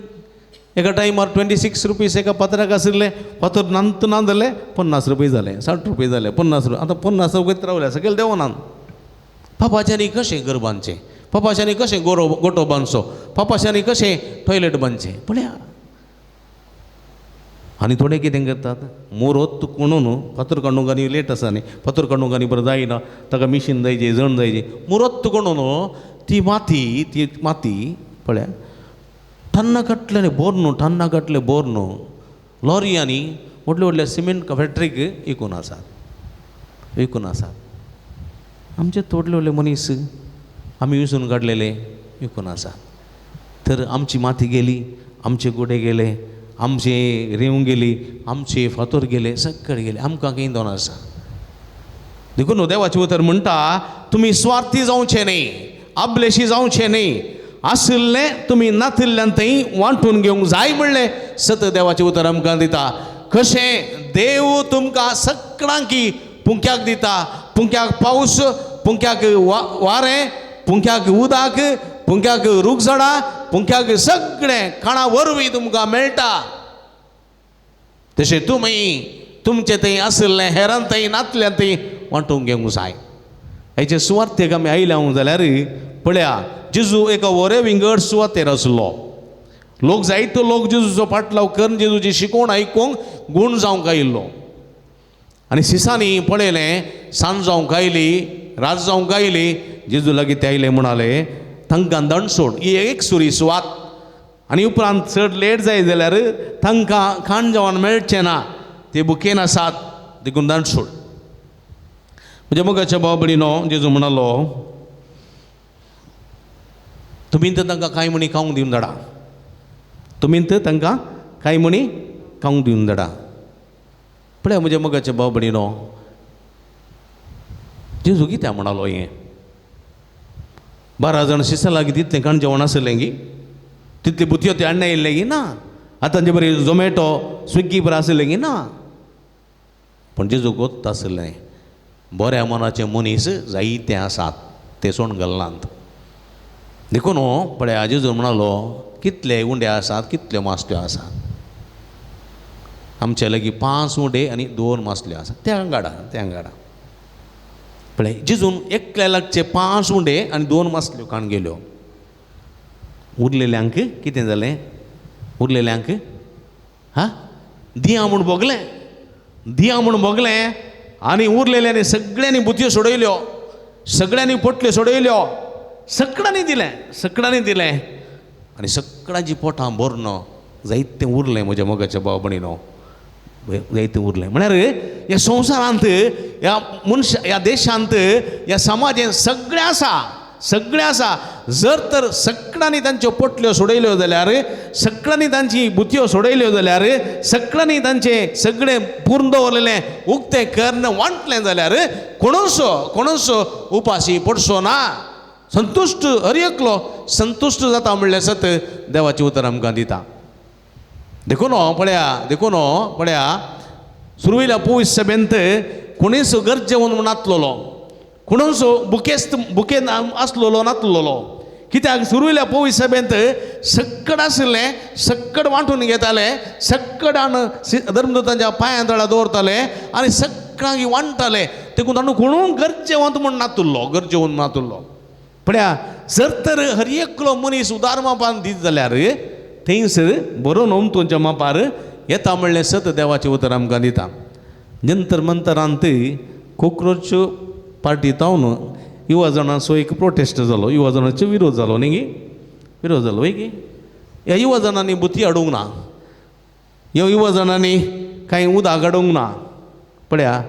एका टायमार 26 रुपीज एका पात्राक आशिल्ले फातर नांत ना जाले 50 रुपये जाले, 60 रुपये जाले, 50 रुपये. आतां 50 रुपये रावले सकयल देंवना. पापाच्यांनी कशें घर बांदचें, पापाच्यांनी कशें गोरो गोटो बांदचो, पापाच्यांनी कशें टॉयलेट बांदचें पळया. आनी थोडे कितें करतात, मोरोत कोणून फातर काडूंक आनी लेट आसा न्ही, फातर काडूंक आनी बरें जायना, ताका मिशीन जायचे, जण जायचे, मुरोत कोणून ती माती, ती माती पळया टन्ना काडले बोर न्हू, टन्ना काडले बोर न्हू, लॉरी आनी व्हडले व्हडले सिमेंट फॅक्टरीक विकून आसात, विकून आसात. आमचे थोडले व्हडले मनीस आमी विसून काडलेले विकून आसात. तर आमची माती गेली, आमचे गोडे गेले, आमचे रेंव गेली, आमचे फातोर गेले, सगळे गेले, आमकां खंय दोन आसा. देखून देवाचें उतर म्हणटा तुमी स्वार्थी जावचे न्ही, आबलेशी जावचे न्ही, आशिल्लें तुमी नातिल्ल्यान थंय वांटून घेवंक जाय म्हणलें सत देवाचें उतर आमकां दिता. कशें देव तुमकां सगळ्यांकी पुंक्याक दिता, पुंक्याक पावस, पुंक्याक वारें, पुंक्याक उदक, पुंक्याक रूख झाडां, पुंक्याक सगळें खाणा वरवीं तुमकां मेळटा. तशें तुमी तुमचें थंय आशिल्लें हेरान थंय नातल्यान थंय वांटूंक घेवंक जाय. हेचे सुवातेक आमी आयल्या जाल्यार पळया जेजू एका वरे विंगड सुवातेर आसलो. लोक जायतो लोक जेजूचो फाटलाव करून जेजूची शिकवण आयकूंक गूण जावंक आयिल्लो. आनी सिसांनी पळयलें सांज जावंक आयली, रात जावंक आयली, जेजू लागीं ते आयले म्हणाले तांकां दंड सोड, ही एक सुरी सुवात आनी उपरांत चड लेट जाय जाल्यार तांकां खाण जेवण मेळचें ना, ते बुकेन आसात, देखून दंड सोड. म्हज्या मोगाच्या भाव भयणीनो, जेजू म्हणालो तुमी तर तांकां कांय म्हणी खावंक दिवन धाडा. तुमी तांकां कांय म्हणी खावंक दिवन धाडा. पळय म्हज्या मोगाचे भाव भयणीनो, जेजू कित्याक म्हणालो हें? 12 जाण शिसां लागीं तितलें खाण जेवण आसलें गी, तितली बुतयो ते हाडणा येयल्लें गी ना, आतां जे बरी झोमॅटो स्विगी बरें आसलें गी ना. पूण जेजू गोत्त आसलें बऱ्या मनाचे मनीस जायते आसात, ते सोण घालनात. देखून पळया जेजू म्हणालो कितले उंडे आसात, कितल्यो मासल्यो आसात. आमचे लागीं 5 उंडे आनी 2 मासल्यो आसात. त्या गाडा त्या गाडा पळय जेजून एकल्या लागचे 5 उंडे आनी 2 मासल्यो खाण गेल्यो. उरलेल्यांक कितें जालें? उरलेल्यांक हा दिया म्हूण भोगलें, दिया म्हूण भोगलें आनी उरलेल्यांनी सगळ्यांनी बुतयो सोडयल्यो, सगळ्यांनी पोटल्यो सोडयल्यो, सगळ्यांनी दिलें, सगळ्यांनी दिलें आनी सगळ्यांची पोटां भरून जायतें उरलें. म्हज्या मोगाच्या भाव भयणीनो, जायतें उरलें. म्हळ्यार ह्या संवसारांत, ह्या मनशा, ह्या देशांत, ह्या समाजांत सगळें आसा, सगळें आसा. जर तर सगळ्यांनी तांच्यो पोटल्यो सोडयल्यो जाल्यार, सगळ्यांनी तांची बुतयो सोडयल्यो जाल्यार, सगळ्यांनी तांचें सगळें पूर्ण दवरलेलें उक्तें कर्ण वांटलें जाल्यार कोणूच कोणूच उपाशी पडचो ना. संतुश्ट हर एकलो संतुश्ट जाता म्हणलें सत देवाचें उतर आमकां दिता. देखून पळया, देखून पळया सुरवेल्या पयस सभेंत कोणीच गरजेवन म्हूण नातलेलो, कोणूच बुकेस्त बुके आसलेलो नातलेलो. कित्याक सुरवेल्या पयस सभेंत सक्कड आशिल्लें, सक्कड वांटून घेताले, सक्कडान धर्मदूतांच्या पांयां तळा दवरताले आनी सगळ्यांक वांट्टाले. देखून ताणूं कोणून गरजेवंत म्हूण नातुल्लो, गरजेवंत नातुल्लो. पळया जर तर हर एकलो मनीस उदार मापान दीत जाल्यार थंयसर बरोवन ओमतूंच्या मापार येता म्हणलें सत देवाचें उतर आमकां दिता. जंतर मंतरांत कॉक्रोच पार्टी तावन युवा जाणांचो एक प्रोटेस्ट जालो, युवा जाणांचो विरोध जालो न्ही गी, विरोध जालो वय गी. ह्या युवा जाणांनी बुती हाडूंक ना, ह्या युवा जाणांनी कांय उदक हाडूंक ना. पळया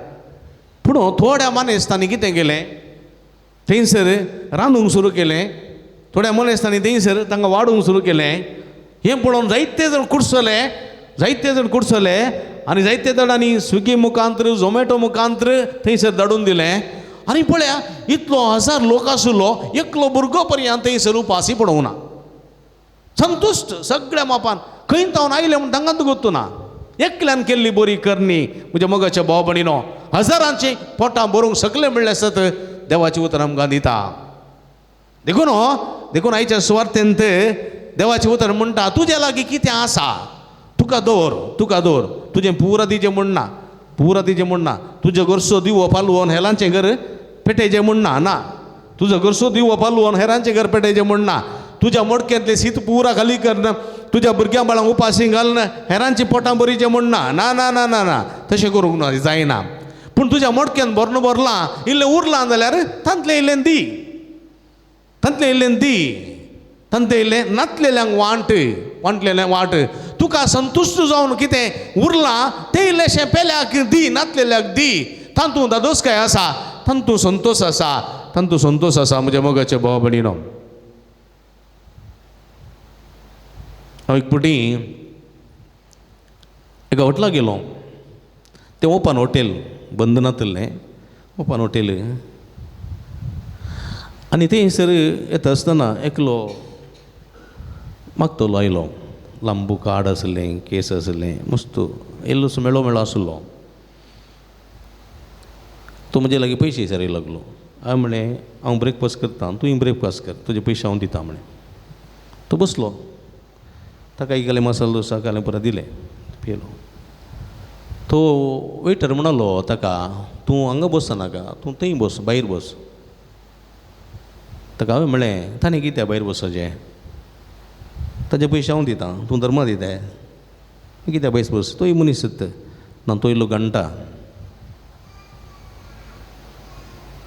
पूण थोड्या मानेस्तांनी कितें केलें, थंयसर रांदूंक सुरू केलें. थोड्या मनेस्तांनी थंयसर तांकां वाडूंक सुरू केलें. हें पळोवन जायते जाण कुडसले, जायते जाण कुडसले आनी जायते जाणांनी स्विगी मुखांत्र झोमॅटो मुखांत्र थंयसर धाडून दिलें. आनी पळया इतलो हजार लोक आशिल्लो, एकलो भुरगो पर्यंत थंयसर उपाशी पडोवंक ना. संतुश्ट सगळ्या मापान खंय तावन आयले म्हूण तांकां गोत्तू ना. एकल्यान केल्ली बरी करणी म्हज्या मोगाच्या भाव भयणीनो, हजारांची पोटां भरूंक शकले म्हणलें सत देवाचें उतर आमकां दिता. देखून देखून आयच्या सुवार्थेंत देवाचें उतर म्हणटा तुज्या लागीं कितें आसा तुका दवर, तुका दवर, तुजें पुरा दिजें म्हूण ना, पुरा दिजें म्हूण ना, तुजें घरचो दिवो पालवोन हेरांचें घर पेटेचें म्हूण ना, ना तुजो घरचो दिवो पालवोन हेरांचें घर पेटेचें म्हूण ना, तुज्या मोडक्यांतलें शीत पुरा खाली करना, तुज्या भुरग्यां बाळांक उपाशी घालना हेरांची पोटां बरीचें म्हूण ना, ना ना ना ना ना तशें करूंक ना, जायना. पूण तुज्या मोडक्यान भरून भरलां इल्लें उरलां जाल्यार तांतलें इल्लें दी, तांतलें इल्लें दी, तांतलें इल्लें नातलेल्यांक वांट, वांटलेल्यांक वांट. तुका संतुश्ट जावन कितें उरलां तें इल्लेशें पेल्याक दी, नातलेल्याक दी. तातूंत दादोसकाय आसा, तातूंत संतोश आसा, तातूंत संतोश आसा. म्हज्या मोगाचे भाव भयणीनो, हांव एक फावटी एका हॉटेलाक गेलो. तें ओपन हॉटेल, बंद नातिल्लें, ओपन हॉटेल. आनी थंयसर येता आसतना एकलो मागतलो आयलो. लांबू कार्ड आसलें, केस आसलें, मस्त येयल्लो मेळो मेळो आसलो. तो म्हजे लागीं पयशे विचारींक लागलो. हांवें म्हणलें हांव ब्रेकफास्ट करता, तूंय ब्रेकफास्ट कर, तुजे पयशे हांव दिता म्हणलें. तो बसलो, ताका एक मसालो डोसा कालें पुरा दिलें, पियेलो. तो वेटर म्हणालो ताका तूं हांगा बसनाका, तूं थंय बस, भायर बस. ताका हांवें म्हणलें ताणें कित्याक भायर बसचें, ताजे पयशे हांव दिता, तूं धर्मा दिताय, कित्याक भायर बस, तोय मनीस ना, तो इल्लो घंटा.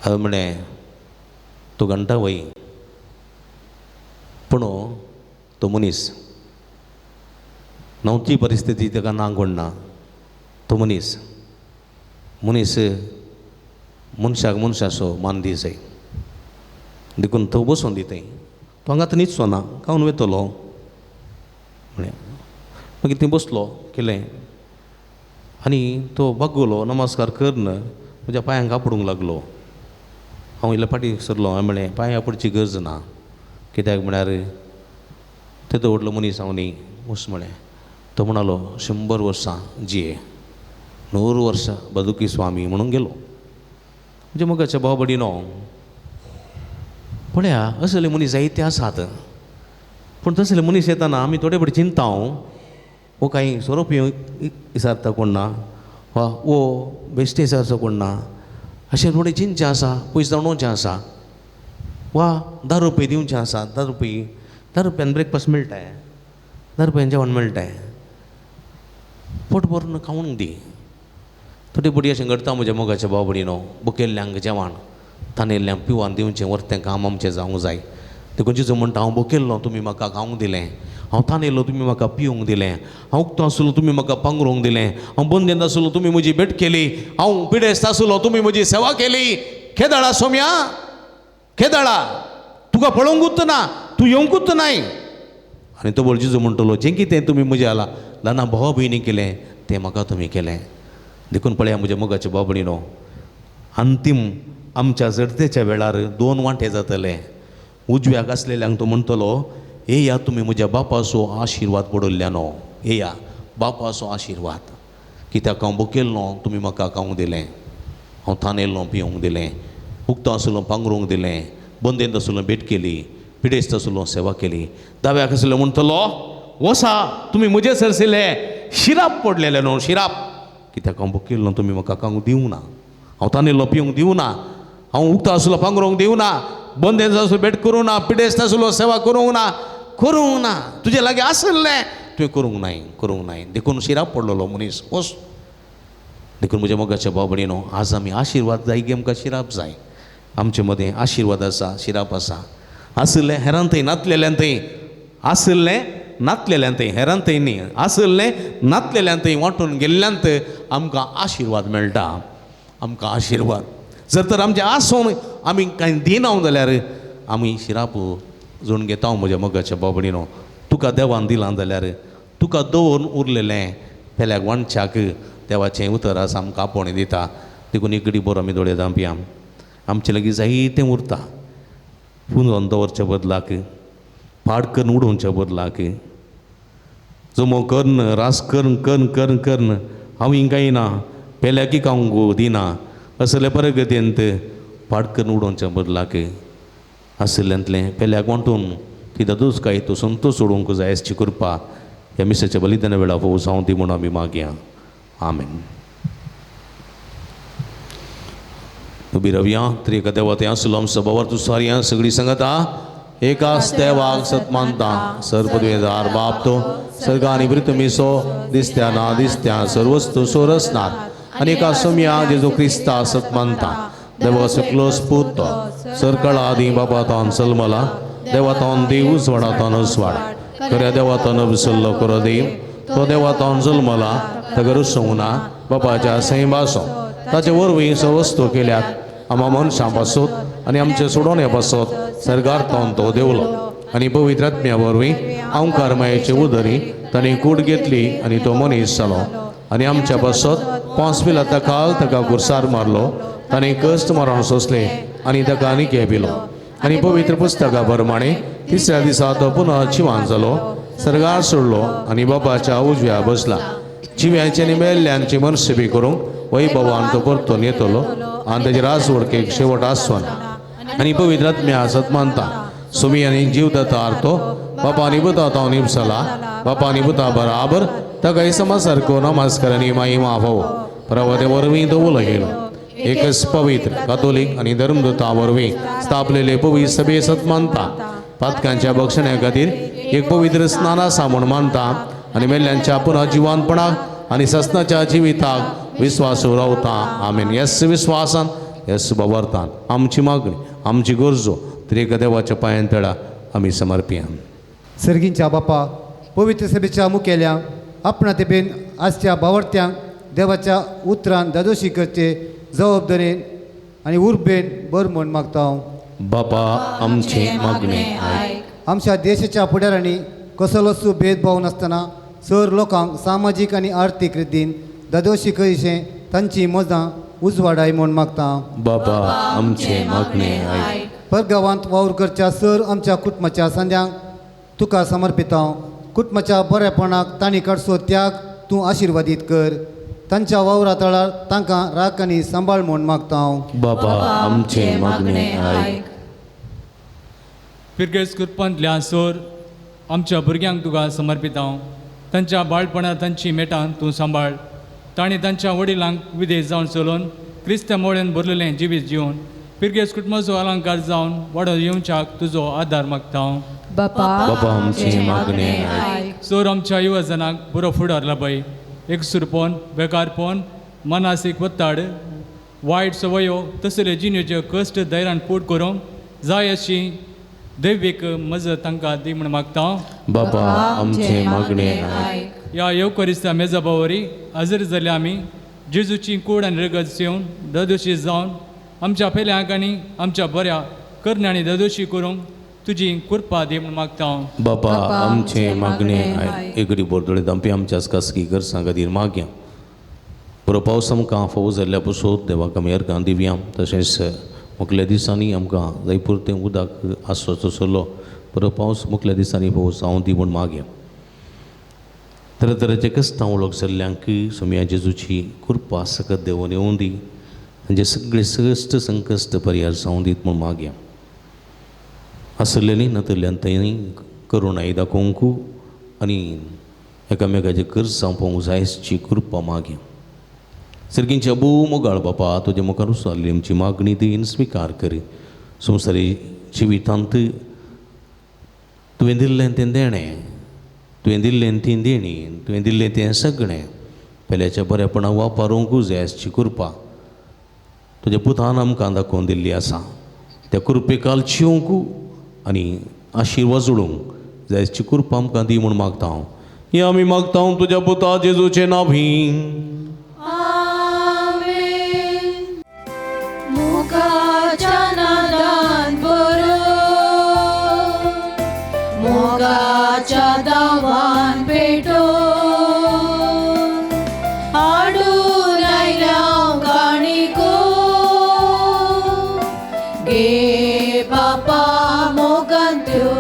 हांवें म्हणलें तो घंटा वय, पूण तो मनीस नवची परिस्थिती ताका ना कोण ना, तो मनीस मनीस मनशाक मनशाचो मान दी जाय. देखून तो बसोन दी थंय, तो हांगा आतां न्हिदचो ना, खावन वयतलो म्हणलें. मागीर थंय बसलो केलें आनी तो बागवलो नमस्कार करून म्हज्या पांयांक आपडूंक लागलो. हांव इल्लो फाटीं सरलो. हांवें म्हणलें पांय आपडची गरज ना, कित्याक म्हळ्यार तेदो व्हडलो मनीस हांव न्ही वच म्हळें. तो म्हणालो 100 वर्सां जिये, 100 वर्सां बदुकी स्वामी म्हणून गेलो. म्हणजे मोगाच्या भाव भयणीनो, पळया असले मनीस जायते आसात, पूण तसले मनीस येताना आमी थोडे फावटी चिंता हो कांय सोरो पिवंक विचारता कोण ना, वा वो बेश्टे विचारचो कोण ना, अशें थोडें चिंतचें आसा, पयस जावचें आसा, वा 10 रुपये दिवचें आसा. 10 रुपये, 10 रुपयान ब्रेकफास्ट मेळटाय, 10 रुपयान जेवण मेळटाय, पोट भरून खावंक दी. थोडी फावटी अशें घडटा म्हज्या मोगाच्या भाव भयणीनो, बुकेल्ल्यांक जेवण, तानेल्ल्यांक पिवन दिवचें वर्तें काम आमचें जावंक जाय. देखून जेजू म्हणटा हांव भुकेल्लो तुमी म्हाका खावंक दिलें, हांव तानेल्लो तुमी म्हाका पिवंक दिलें, हांव उक्तो आसलो तुमी म्हाका पांगरूंक दिलें, हांव बंदेंत आसलो तुमी म्हजी भेट केली, हांव पिडेस्त आसलो तुमी म्हजी सेवा केली. खेदाळा सोम्या, खेदाळा, तुका पळोवंकूच ना, तूं येवंकूच नाय. आनी तो बोल जेजू म्हणटलो जें कितें तुमी म्हज्या ल्हाना भावा भयणी केलें तें म्हाका तुमी केलें. देखून पळया म्हज्या मोगाच्या भाव भयणीनो, अंतीम आमच्या जडतेच्या वेळार 2 वांटे जातले. उजव्याक आसलेल्यांक तो म्हणटलो येया तुमी म्हज्या बापाचो आशिर्वाद पडल्ल्यानो, येया बापाचो आशिर्वाद, कित्याक हांव भुकेल्लो तुमी म्हाका खावंक दिलें, हांव तानेल्लो पिवंक दिलें, उक्तो आसलो पांगरूंक दिलें, बंदेंत आसलो भेट केली, पिडेस्त आसलो सेवा केली. दाव्याक आसलो म्हणटलो वसा तुमी म्हजे सरसिले शिराप पडलेले न्हू, शिराप, कित्याक हांव भुकेल्लो तुमी म्हाका खावंक दिवंक ना, हांव तानेल्लो पिवंक दिवंक ना, हांव उक्तो आसलो पांगरूंक दिवंक ना, बंदेंत आसलो भेट करूंक ना, पिडेस्त आसलो सेवा करूंक ना, करूंक ना, तुजे लागीं आसलें तुवें करूंक नाय, करूंक नाय. देखून शिराप पडलेलो मनीस वच. देखून म्हज्या मोगाच्या भाव भयणीनो, आज आमी आशिर्वाद जाय की आमकां शिराप जाय. आमचे मदें आशिर्वाद आसा, शिराप आसा. आशिल्लें हेरान थंय नातलेल्यान थंय, आशिल्लें नातलेल्यान थंय, हेरान थंय न्ही, आशिल्लें नातलेल्यान थंय वांटून गेल्ल्यान थंय आमकां आशिर्वाद मेळटा, आमकां आशिर्वाद. जर तर आमचें आसून आमी कांय दिना जाल्यार आमी शिराप जोडून घेता. म्हज्या मोगाच्या भाव भयणीनो, तुका देवान दिलां जाल्यार तुका दवरून उरलेलें पेल्याक वांटच्याक देवाचें उतर आसा आमकां आपोवणें दिता. देखून एक घडी बरो आमी दोळे धांपया. आमचे लागीं जायतें उरता, पुंजोवन दवरच्या बदलाक, पाड करून उडोवच्या बदलाक, जमो करून रास करून करून करून करून हांव हिंगाय ना पेल्याकी खावंक दिना असले परगतींत पाड करून उडोवच्या बदलाक आशिल्ल्यांतलें पेल्याक वांटून ती दादूच काय तो संतोश सोडूंक जाय अशी कृपा ह्या मिसाच्या बलिदाना वेळा फोव जावं दी म्हूण आमी मागया. आमेन. उबी रावया. त्रिएका देवा थंय आसलो आमचो बाबर तूं सारया सगळी सांगता एकाच देवाक सत मानता, सर्वपदवेदार बाप तो सर्ग आनी पृथ्वीसो दिसत्या ना दिसत्या सर्वस्तू सोरसनाथ आनी एका सोम्या जेजू क्रिस्ता सत मानता, देवा सकलोस पूत तो सरकळा आदी बाबा तान सलमला देवा तान देव उजवाडा तान उजवाड खऱ्या देवा तान विसरलो करो देव तो देवा तान जल्मला ताका रुसोवंक ना बापाच्या सैमासो ताचे वरवीं वस्तू केल्यात आमा मनशां पासत आनी आमचे सोडोवणे पासत सर्गार तावन तो देवलो आनी पवित्र आत्म्या वरवीं आंकार मायेचे उदरी ताणें कूड घेतली आनी तो मनीस जालो आनी आमच्या पासत 5 पिलाता काल ताका गुरसार मारलो, ताणें कश्ट मरण सोंसलें आनी ताका आनी पिलो आनी पवित्र पुस्तका प्रमाणे तिसऱ्या दिसा तो पुनः जिवान जालो, सर्गार सोडलो आनी बापाच्या उजव्या बसला. जिव्यांचे आनी मेल्ल्यांची मनसेबी करूंक वैभवान तो परतून येतलो आनी ताचे राजवडकेक शेवट आसचो ना. आनी पवित्र आत्म्या सत मानता, सुमी आनी जीव दाता आरतो बापा आनी पुता तो निपसला बापा आनी पुता बराबर ताका समा सारको नमस्कार आनी माई माफो प्रवते वरवीं तो उलो गेलो. एकच पवित्र कातोलीक आनी धर्मदूता वरवीं स्थापलेले पवित्र सभे सत मानता, पातकांच्या बक्षण्या खातीर एक पवित्र स्नान आसा म्हूण मानता आनी मेल्ल्यांच्या पुनः जिवानपणाक आनी ससनाच्या जिविताक विस्वास रावता. आमेन. येस विस्वासान येस बाबरतान आमची मागणी आमची गरजो त्रिएक देवाच्या पांयान तळा आमी समर्पया. सर्गींच्या बापा पवित्र सभेच्या मुखेल्यांक आपणा तेबेन आजच्या बावडत्यांक देवाच्या उतरान दादोशी करचे जबाबदारेन आनी उर्बेन बर म्हूण मागता हांव. बापा आमची मागणी आयक. आमच्या देशाच्या फुडारांनी कसलोच भेदभाव नासतना सर लोकांक सामाजीक आनी आर्थीक रितीन दादोशी करीशें तांची मजां उजवाडाय म्हूण मागता. बाबा आमचें मागणें आयक. परगांवांत वावर करच्या सर आमच्या कुटुंबाच्या संद्यांक तुका समर्पिता. कुटुंबाच्या बरेपणाक तांणी काडचो त्याग तूं आशिर्वादीत कर. तांच्या वावरा तळार तांकां राख आनी सांबाळ म्हूण मागता. बाबा आमचें मागणें आयक. पिरगेज कुरपांतल्या सोर आमच्या भुरग्यांक तुका समर्पिता. तांच्या बाळपणां तांची मेटां तूं सांबाळ. तांणी तांच्या वडिलांक विदेश जावन चलोवन क्रिस्त्या मोळेन भरलेलें जिवीत जिवन पिरगेज कुटुंबाचो अलंकार जावन वाडोवन येवच्याक तुजो आदार मागता. बापा बाबा आमचें मागणें आयक. सोर आमच्या युवजनाक बरो फुडार लाबय. एकसुरपण, बेकारपण, मनासीक वत्ताड, वायट सवयो तसले जिणेच्यो कश्ट धैर्यान पूट करूंक जाय अशी दैवीक मजत तांकां दी म्हूण मागता. बाबा आमचें मागणें आयक. ह्या येवकरिस्ता मेजाबावरी हजर जाल्ले आमी जेजूची कूड आनी रगत सेवन ददोशी जावन आमच्या पेल्यांक आनी आमच्या बऱ्या करण्यांनी ददोशी करूंक तुजी कृपा दी म्हूण मागता. बाबा आमचें मागणें आयक. एगडी बोरदोळे दामपी आमच्या खासगी गरजां खातीर मागया. बरो पावस आमकां फावो जाल्ल्या पसून देवाक आमी अर्गां दिवया. तशेंच मुखल्या दिसांनी आमकां जाय पुरतें उदक आसचो चल्लो. बरो पावस मुखल्या दिसांनी फावो जावं दी म्हूण मागया. तरेतरेचे क्रिस्तांव लोक जाल्ल्यांक सोम्या जेजूची कृपा सकत देवून येवूं दी. तांचे सगळे सश्ट संकश्ट परिहार जावं दीत म्हूण मागया. आसलेली नातल्यान थंय करुणाय दाखोवंक आनी एकामेकाचे गरजां पळोवंक जायची कृपा मागया. सर्गींच्या भोव मोगाळ बापा तुज्या मुखार उसारली आमची मागणी दीन स्विकार करी. संवसारी जिवितांत तुवें दिल्लें तें देणें, तुवें दिल्लें ती देणी, तुवें दिल्लें तें सगळें पेल्याच्या बरेपणाक वापरूंक जाय आसची कृपा तुज्या पुतान आमकां दाखोवन दिल्ली आसा. त्या कृपेकाल चिवंक आनी आशिर्वाद जोडूंक जायची कृपा आमकां दी म्हूण मागता हांव. हें आमी मागता तुज्या पुता जेजूचें नांव. आमेन. मोगाच्या नादान बरो, मोगाच्या दावान पेटो, हाडून आयल्या काणिको गे बापा मोगान त्यो.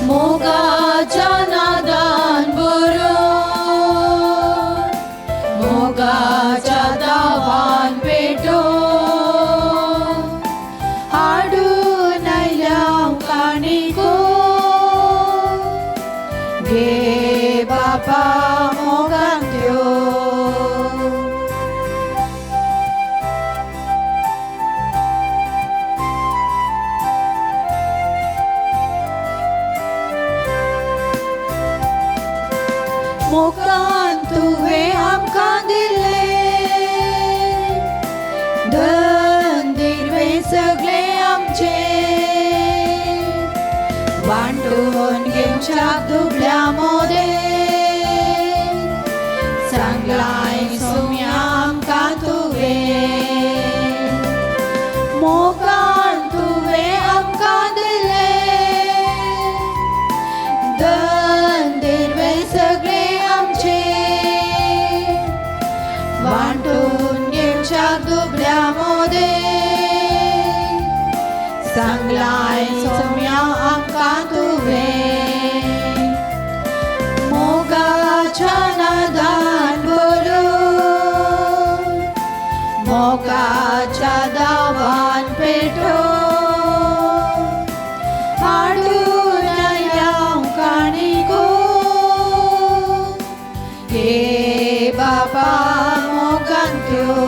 मोगाच्या नादान बरो, मोगाच्या दावान पेटो, हाडून आयल्या काणिको गे बापा मोगान त्यो. मोगान तुवें आमकां दिलें धन दिर्वें सगळें आमचें, वांटून घेवच्याक दुबळ्या मोदें सांगलाय सोम्या आमकां तुवें. मोगान तुवें आमकां दिलें धन दिर्वें सगळें आमचें, वांटून घेवच्याक दुबळ्या मोदें सांगलाय सोम्या आमकां तुवें. मोगाच्या नादान बरो, मोगाच्या दावान पेटो, हाडून आयल्या काणिको गे बापा मोगान त्यो.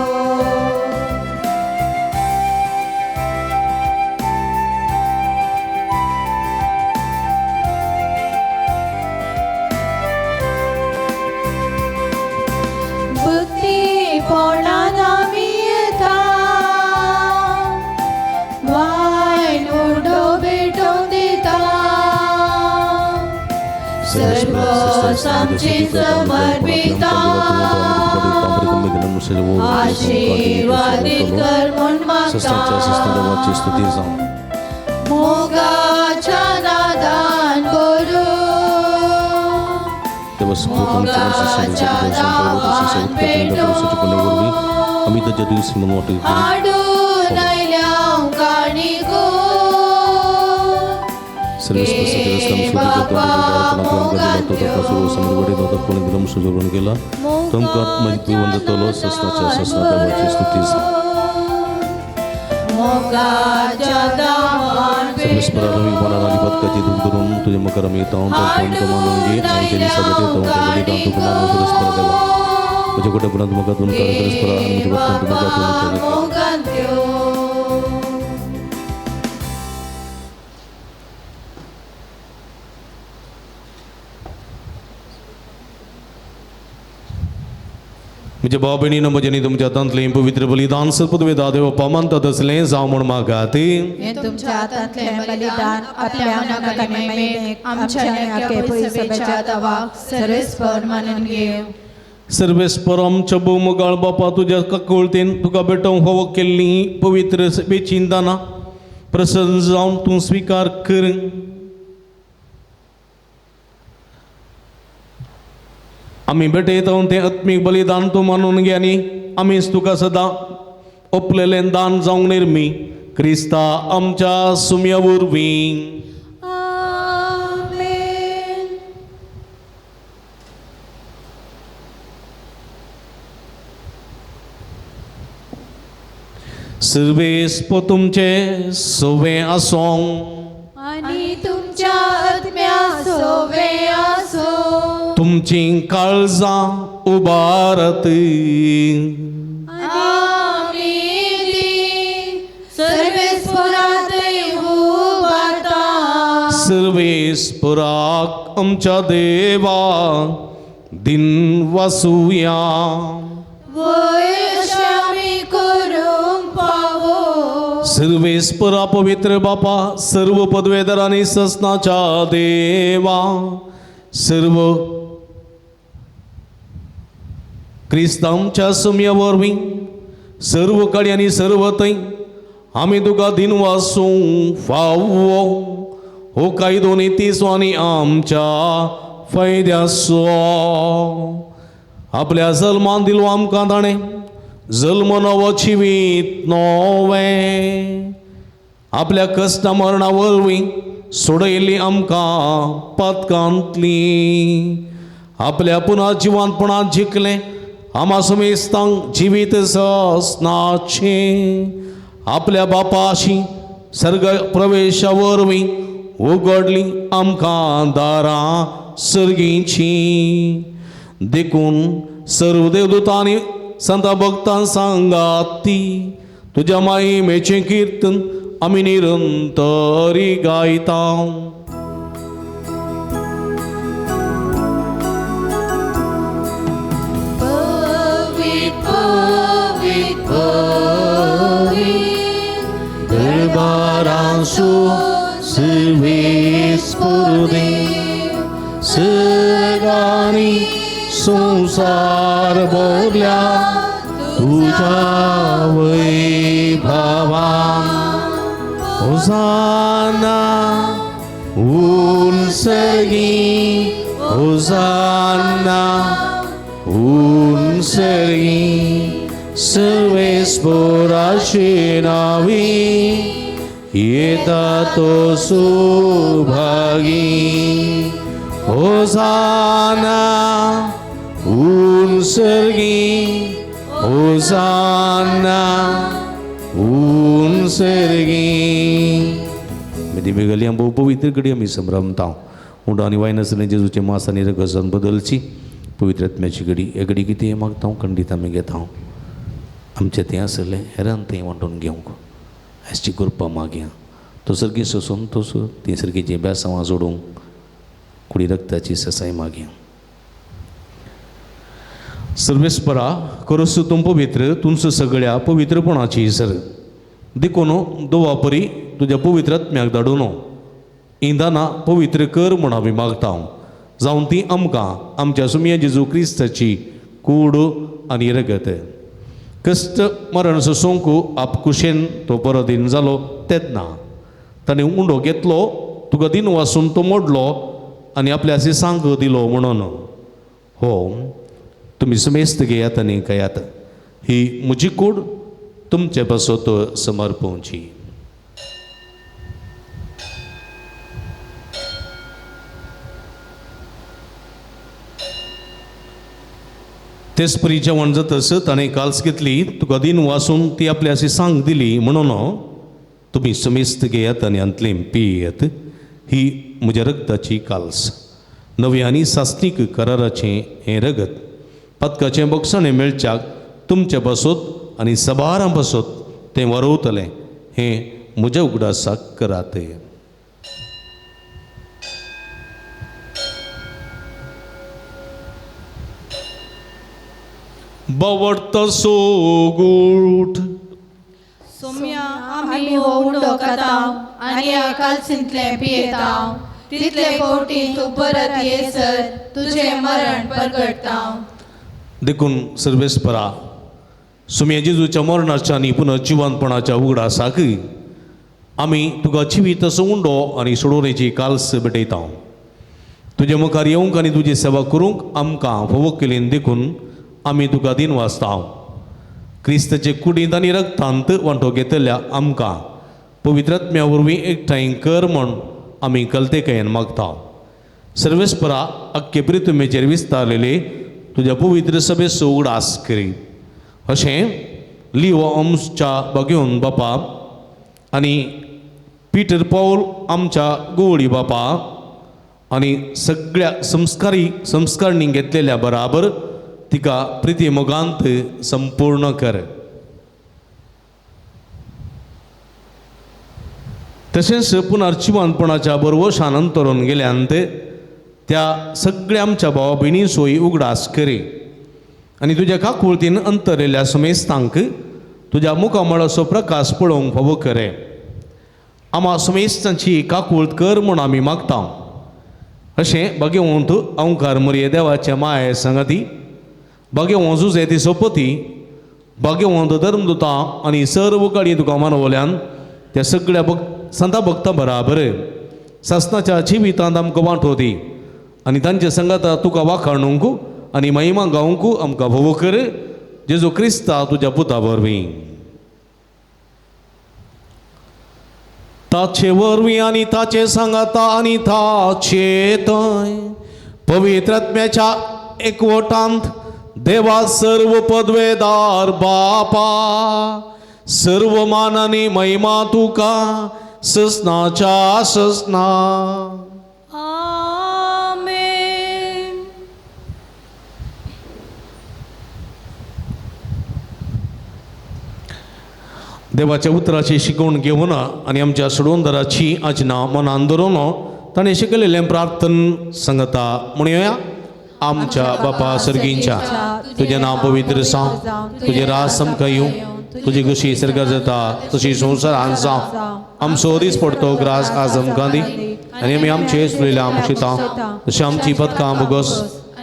भक्तीपणान आमी येता, वायन उडो भेटोवन दिता, सर्व आमचें समर्पिता, आशिर्वादीत कर म्हूण मागता. मोगाच्या नादान बरो, आमी ताच्या दिवस म्हणून वाटत हाडून आयल्या काणिको केला तुमकां म्हजी जातलो सस्नाच्या सस्नाची स्तुती मोगाच्या दावान सर्वेस्परान मनान आनी पदकाची दूख धरून तुज्या मुखार आमी येता तुमकां मानून घे आनी तेणी सगळें येता बलिदान तुका मानून सर्वेस्परा देवा म्हज्या कुटुंबांत म्हाका तूं कर सर्वेस्परा आनी म्हज्या भक्तांत म्हाका तूं कर. मोगांत्यो म्हज्या भाव भयणीनो म्हज्यानी तुमच्या हातांतलें पवित्र बलिदान सत्पदवेदा देव पामांतात आसलें जावं म्हूण मागात. हें तुमच्या हातांतलें बलिदान आपल्या मनाक आनी महिमेक आमच्या आनी पयसभेच्या दवाक सर्वेस्पर मानून घेव. सर्वेस्पर आमच्या भोवमगाळ बापा तुज्या काकुळतेन तुका भेटोवंक फावो केल्ली पवित्र सभेचीं दानां प्रसन्न जावन तूं स्विकार कर. आमी भेटयता तें आत्मीक बलिदान तूं मानून घे आनी आमीच तुका सदां ओपलेलें दान जावंक निर्मी क्रिस्ता आमच्या सुम्या वरवीं. आमेन. सर्वेस्पर तुमचे सवे आसों आनी तुमच्या आत्म्या सोवे आसो. तुमची काळजां उबारत आमी ती सर्वेस्परात उबारता. सर्वेस्पराक आमच्या देवा दिन वासुया. वय अशें आमी करूंक पावो. सर्वेस्परा पवित्र बापा सर्व पदवेदार आनी ससनाच्या देवा सर्व क्रिस्तांच्या सुम्या वरवीं सर्व कडेन आनी सर्व थंय आमी तुका दिन वासूं फावो हो कायदो नितीचो आनी आमच्या फायद्याचो. आपल्या जल्मान दिलो आमकां ताणें जल्म नवो जिवीत नवें आपल्या कश्टा मरणा वरवीं सोडयल्ली आमकां पातकांतली आपल्या पुनः जिवांतपणांत जिखलें आमा सुमेस्तांक जिवीत ससनाचें आपल्या बापाशी सर्ग प्रवेशा वरवीं उगडली आमकां दारां सर्गीची. देखून सर्व देवदूतांनी संता भक्तां सांगात ती तुज्या मायेचें किर्तन आमी निरंतरी गायता. पवित्र पवित्र पवित्र दरबारांसु सर्वेस्पर देव सर्गानी संसार भरल्या तुज्या वैभवान. होसाना उनसर्गी होसाना उनसर्गी सर्वेस्पराचे नावी येता तो सुभागी. होसाना उनसर्गी होसाना उनसर्गी. मेदी आमी भोव पवित्र घडी आमी संभ्रमता उंडो आनी वायन आसलें जेजूचें मास आनी रगसान बदलची पवित्र आत्म्याची घडी. हे घडी कितें मागता खंडीत आमी घेता आमचें तें आसलें हेरान तें वांटून घेवंक आयची कृपा मागया. तो सर्गी सोसून तसो ती सर्गीचीं बेसांवां जोडूंक कुडी रक्ताची ससाय मागया. सर्वेस्परा करोस तूं पवित्र तुमचो सगळ्या पवित्रपणाची सर देखून दोवा परी तुज्या पवित्र आत्म्याक धाडून इंदाना पवित्र कर म्हूण आमी मागता जावन ती आमकां आमच्या सुमया जेजू क्रिस्ताची कूड आनी रगत. कश्ट मरण सोसूंक आपकुशेन तो परदीन जालो तेन्ना ताणें उंडो घेतलो तुका दिन वासून तो मोडलो आनी आपल्या सांग दिलो म्हणून. हो तुमी समेस्त घेयात आनी खायात, ही म्हजी कूड तुमचे पासत समर्पवची. तेच परी जेवण जातच ताणें काल्स घेतली, तुका दिन वासून ती आपल्या अशी सांग दिली म्हणून तुमी समेस्त घेयात आनी हांतलें पियेत, ही म्हज्या रक्ताची काल्स, नवी आनी सासणीक कराराचें हें रगत पदकाचें बक्षाणें मेळच्याक तुमचे पासत आनी सबारां पासत तें वरवतलें, हें म्हज्या उगडासाक करात. बावडतो गोठ सोम्या आमी हो उंडो खाता आनी ह्या कालसींतलें पियेता, तितले फावटी तूं परत येसर तुजें मरण परगटता. देखून सर्वेस्परा सुम्या जेजूच्या मरणाच्या आनी पुनर्जिवंतपणाच्या उगडासाक आमी तुका जिवीत असो उंडो आनी सोडोवणेची काल्स भेटयता. तुजे मुखार येवंक आनी तुजी सेवा करूंक आमकां फावो केली देखून आमी तुका दिन वाचता. क्रिस्ताचे कुडींत आनी रक्तांत वांटो घेतल्या आमकां पवित्रात्म्या वरवीं एकठांय कर म्हूण आमी कलतेकायेन मागता. सर्वेस्परा अख्खे प्रितुमेचेर विस्तारलेले तुज्या पवित्र सभेचो उगडास करी. अशें लिओ आमच्या बागेवन बापा आनी पीटर पावल आमच्या गोवळी बापा आनी सगळ्या संस्कारी संस्कारणी घेतलेल्या बराबर तिका प्रिती मोगांत संपूर्ण कर. तशेंच पुनर्जिवंतपणाच्या बरवशान अंतरून गेल्यान त्या सगळ्या आमच्या भावा भयणी सोयी उगडास करी आनी तुज्या काकुळतीन अंतरलेल्या समेस्तांक तुज्या मुखामळाचो प्रकाश पळोवंक फावो करे. आमा समेस्तांची काकुळत कर म्हूण आमी मागता. अशें भाग्यवंत अंकार मरये देवाच्या माये संगती, भाग्यवंत जुजे ती सोपती, भाग्यवंत धर्मदुता आनी सर्व काळी तुका मानवल्यान त्या सगळ्या भक्त संता भक्तां बराबर सासनाच्या जिवितांत आमकां वांटो दी आनी तांच्या संगाता तुका वाखाणूंक आनी महिमा गावंक आमकां भोव कर. जेजू क्रिस्ता तुज्या पुता वरवीं, ताचे वरवीं आनी ताचे सांगाता आनी ताचे थंय पवित्र आत्म्याच्या एकवटांत देवा सर्व पदवेदार बापा, सर्व मान आनी महिमा तुका ससनाच्या ससना. आमेन. देवाच्या उतराची शिकवण घेवन आनी आमच्या सोडवणदाराची आजना मनान धरून ताणें शिकयलेलें प्रार्थन सांगता म्हणया. आमच्या बापा सर्गींच्या, तुजें नांव पवित्र जावं, तुजें राज आमकां येवं, तुजी खुशी सर्गार जाता तशी संवसारान जावं. आमचो दीस पडतो ग्रास आज आमकां दी आनी आमी आमचे चुलिल्ल्या आमशिता तशें आमची पदकां भोगोस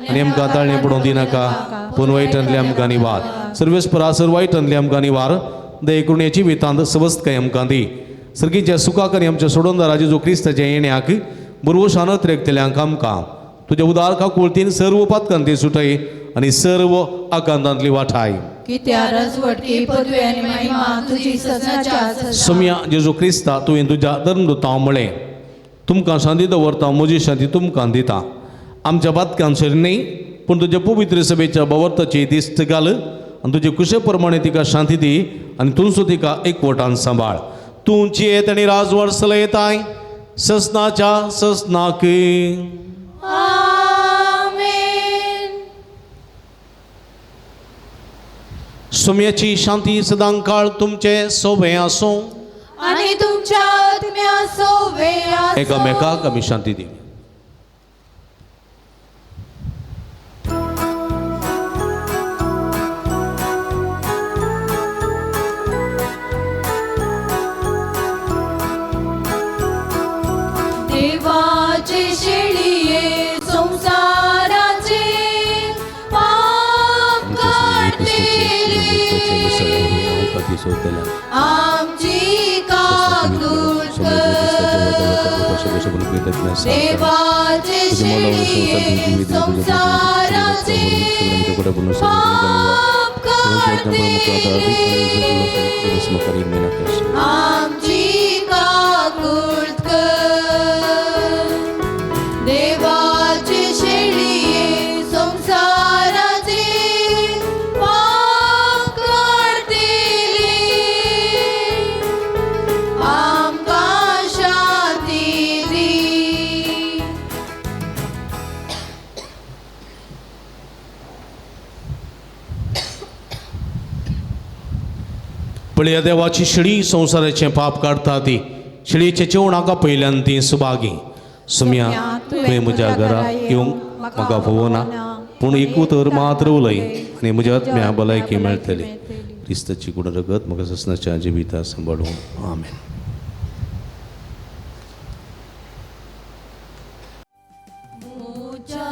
आनी आमकां ताळणें पडोवंक दिनाका, पूण वायटांतले आमकां निवार. सर्वेस्परा सर वायटांतले आमकां निवार, दयेकुणेची वितांत सवस्तकाय आमकां दी. सर्गीच्या सुखाक आनी आमच्या सोडवणदारा जेजू क्रिस्ताच्या येण्याक बुरवशान त्रेकतल्यांक आमकां तुज्या उदार काकुळतीन सर्व पातकांती सुटय आनी सर्व आकांतांतली वाठाय. सोम्या जेजू क्रिस्ता तुवें तुज्या धर्मदुतां म्हळें, तुमकां शांती दवरता, म्हजी शांती तुमकां दिता. आमच्या पातकांचेर न्हय पूण तुज्या पवित्र सभेच्या बवर्ताची दिस्त घाल आनी तुजे कुशे प्रमाणे तिका शांती दी आनी तुमचो तिका एकवटान सांबाळ. तूं जियेत आनी राजवाड चलयताय ससनाच्या ससनाक. आमेन. सोम्याची शांती सदांकाळ तुमचे सोबे आसूं आनी तुमच्या आत्म्या सोबे आसूं. एकामेकाक आमी शांती दिवया. देवाचे शेळये संसाराचे पाप काडलेले, आमची काकूट कर. देवाचे शेळये संसाराचे पाप काडतले, आमची काकूळत कर. देवाचे शेळये संवसाराचे पाप काडतले, आमकां शांती दी. पळया देवाची शिडी संवसाराचें पाप काडटा ती शिडयेचें जेवणाक पयल्यान ती सुभागी. सुम्या, तुवें म्हज्या घरा येवंक म्हाका फवना, पूण एक उतर मात्र उलय आनी म्हज्या आत्म्या भलायकी मेळटली. क्रिस्ताची कूड रगत म्हाका ससनाच्या जिविता सांबाळूं. आमेन. म्हज्या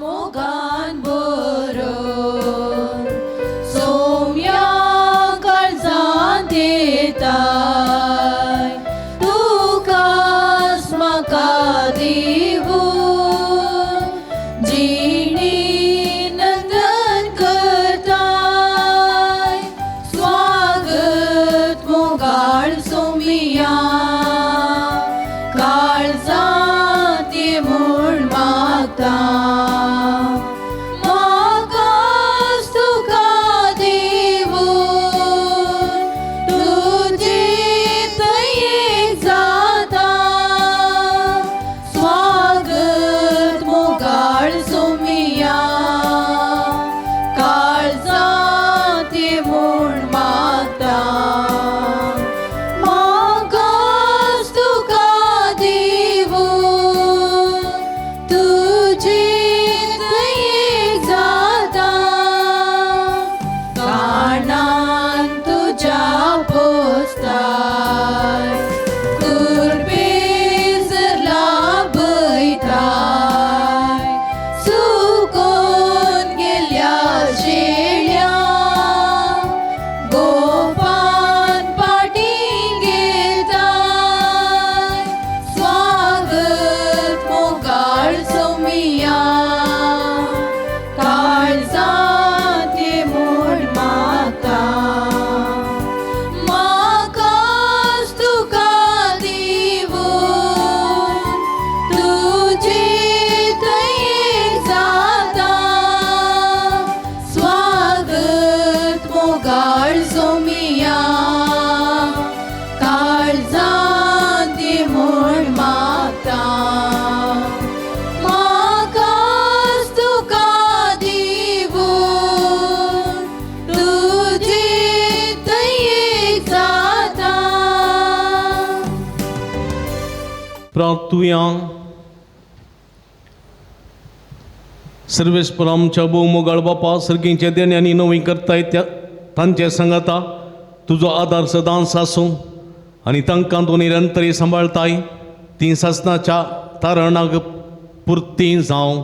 मोगान भरून सोम्या काळजांत येताय, तुकाच म्हाका दिवून जिणी नंदन करताय. स्वागत मोगाळ सोमिया, काळजांत ये म्हूण मागता. म्हाकाच तुका दिवून तुजे दयेक जाता. स्वागत मोगाळ सोमिया, काळजांत ये म्हूण मागता. म्हाकाच तुका दिवून तुजे दयेक जाता. काणान तुज्या पोसताय, कुर्बेजर लाभयताय. सुकोन गेल्या शेळ्या गोपान फाटीं घेताय. स्वागत मोगाळ सोमिया, काळजांत ये म्हूण मागता. म्हाकाच तुका दिवून तुजे दयेक जाता. स्वागत मोगाळ सोमिया, काळजांत ये म्हूण मागता. म्हाकाच तुका दिवून तुजे दयेक जाता. प्रार्थुया. सर्वेस्पर आमच्या भोवमोगाळ बापा, सर्गींच्या देण्यांनी नवी करताय त्या तांचे सांगाता तुजो आदार सदांच आसूं आनी तांकां तूं निरंतरी सांबाळताय. ती सासनाच्या तारणाक पुरती जावं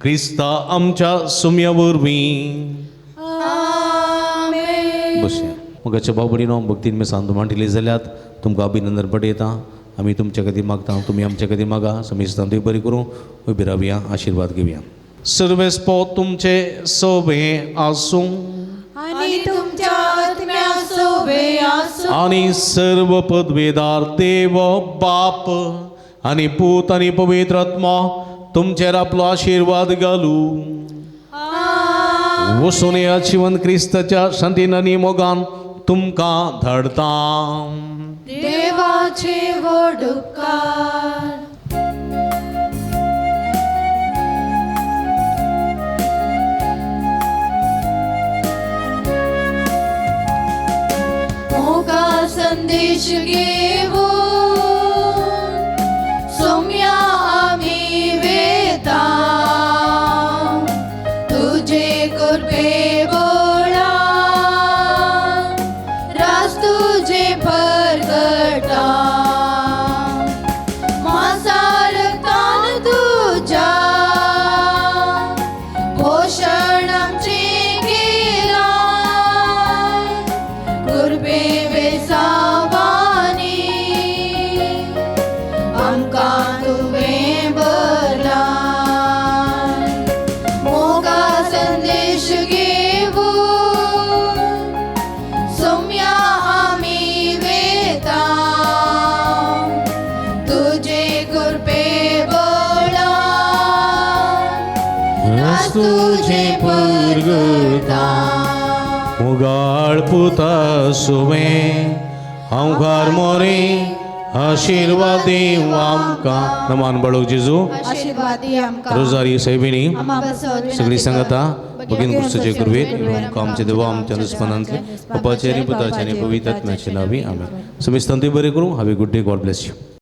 क्रिस्ता आमच्या सुम्या वरवीं. आमेन. बसया. मोगाच्या भाव भयणीनो, भक्तीन मी सांदू मांडिल्ली जाल्यार तुमकां अभिनंदन पडयता. आमी तुमच्या खातीर मागता, तुमी आमच्या खातीर मागा. समेस्तान देव बरी करूं. उबी रावया, आशिर्वाद घेवया. सर्वेस्पो तुमचे सोबे आसूं आनी तुमच्या आत्म्या सोबे आसूं. आनी सर्व पदवेदार देव बाप आनी पूत आनी पवित्र आत्मा तुमचेर आपलो आशिर्वाद घालू. वसून ह्या जिवन क्रिस्ताच्या शांतीन आनी मोगान तुमकां धाडता. देवाचे व्हड उपकार. मोगा संदेश घेऊन सोम्या आमी वेता, तुजे कृपे बळान रास तुजे परगटा. मासारतान तुज्या पोशण आमचें केलां, कृपे बेसावानी आमकां तुवें भरलां. मोगा संदेश तुजें पुरगुता. मुगाळ पुता सुवें हांव मोरे आशिर्वाद दीव आमकां. नमान बाळूक जेजू. आशीर्वादी आमकां. रोजारी सायबिणी आमा पासत सगळी सांगता भगीन क्रिस्तचे कुरवेत आमचे देवा आमच्या दुस्मनांतले बापाचे आनी पुताचे आनी पवित्र आत्म्याचे नावी. आमेन. समेस्तांतूय बरें करूं. Have a good day. God bless you.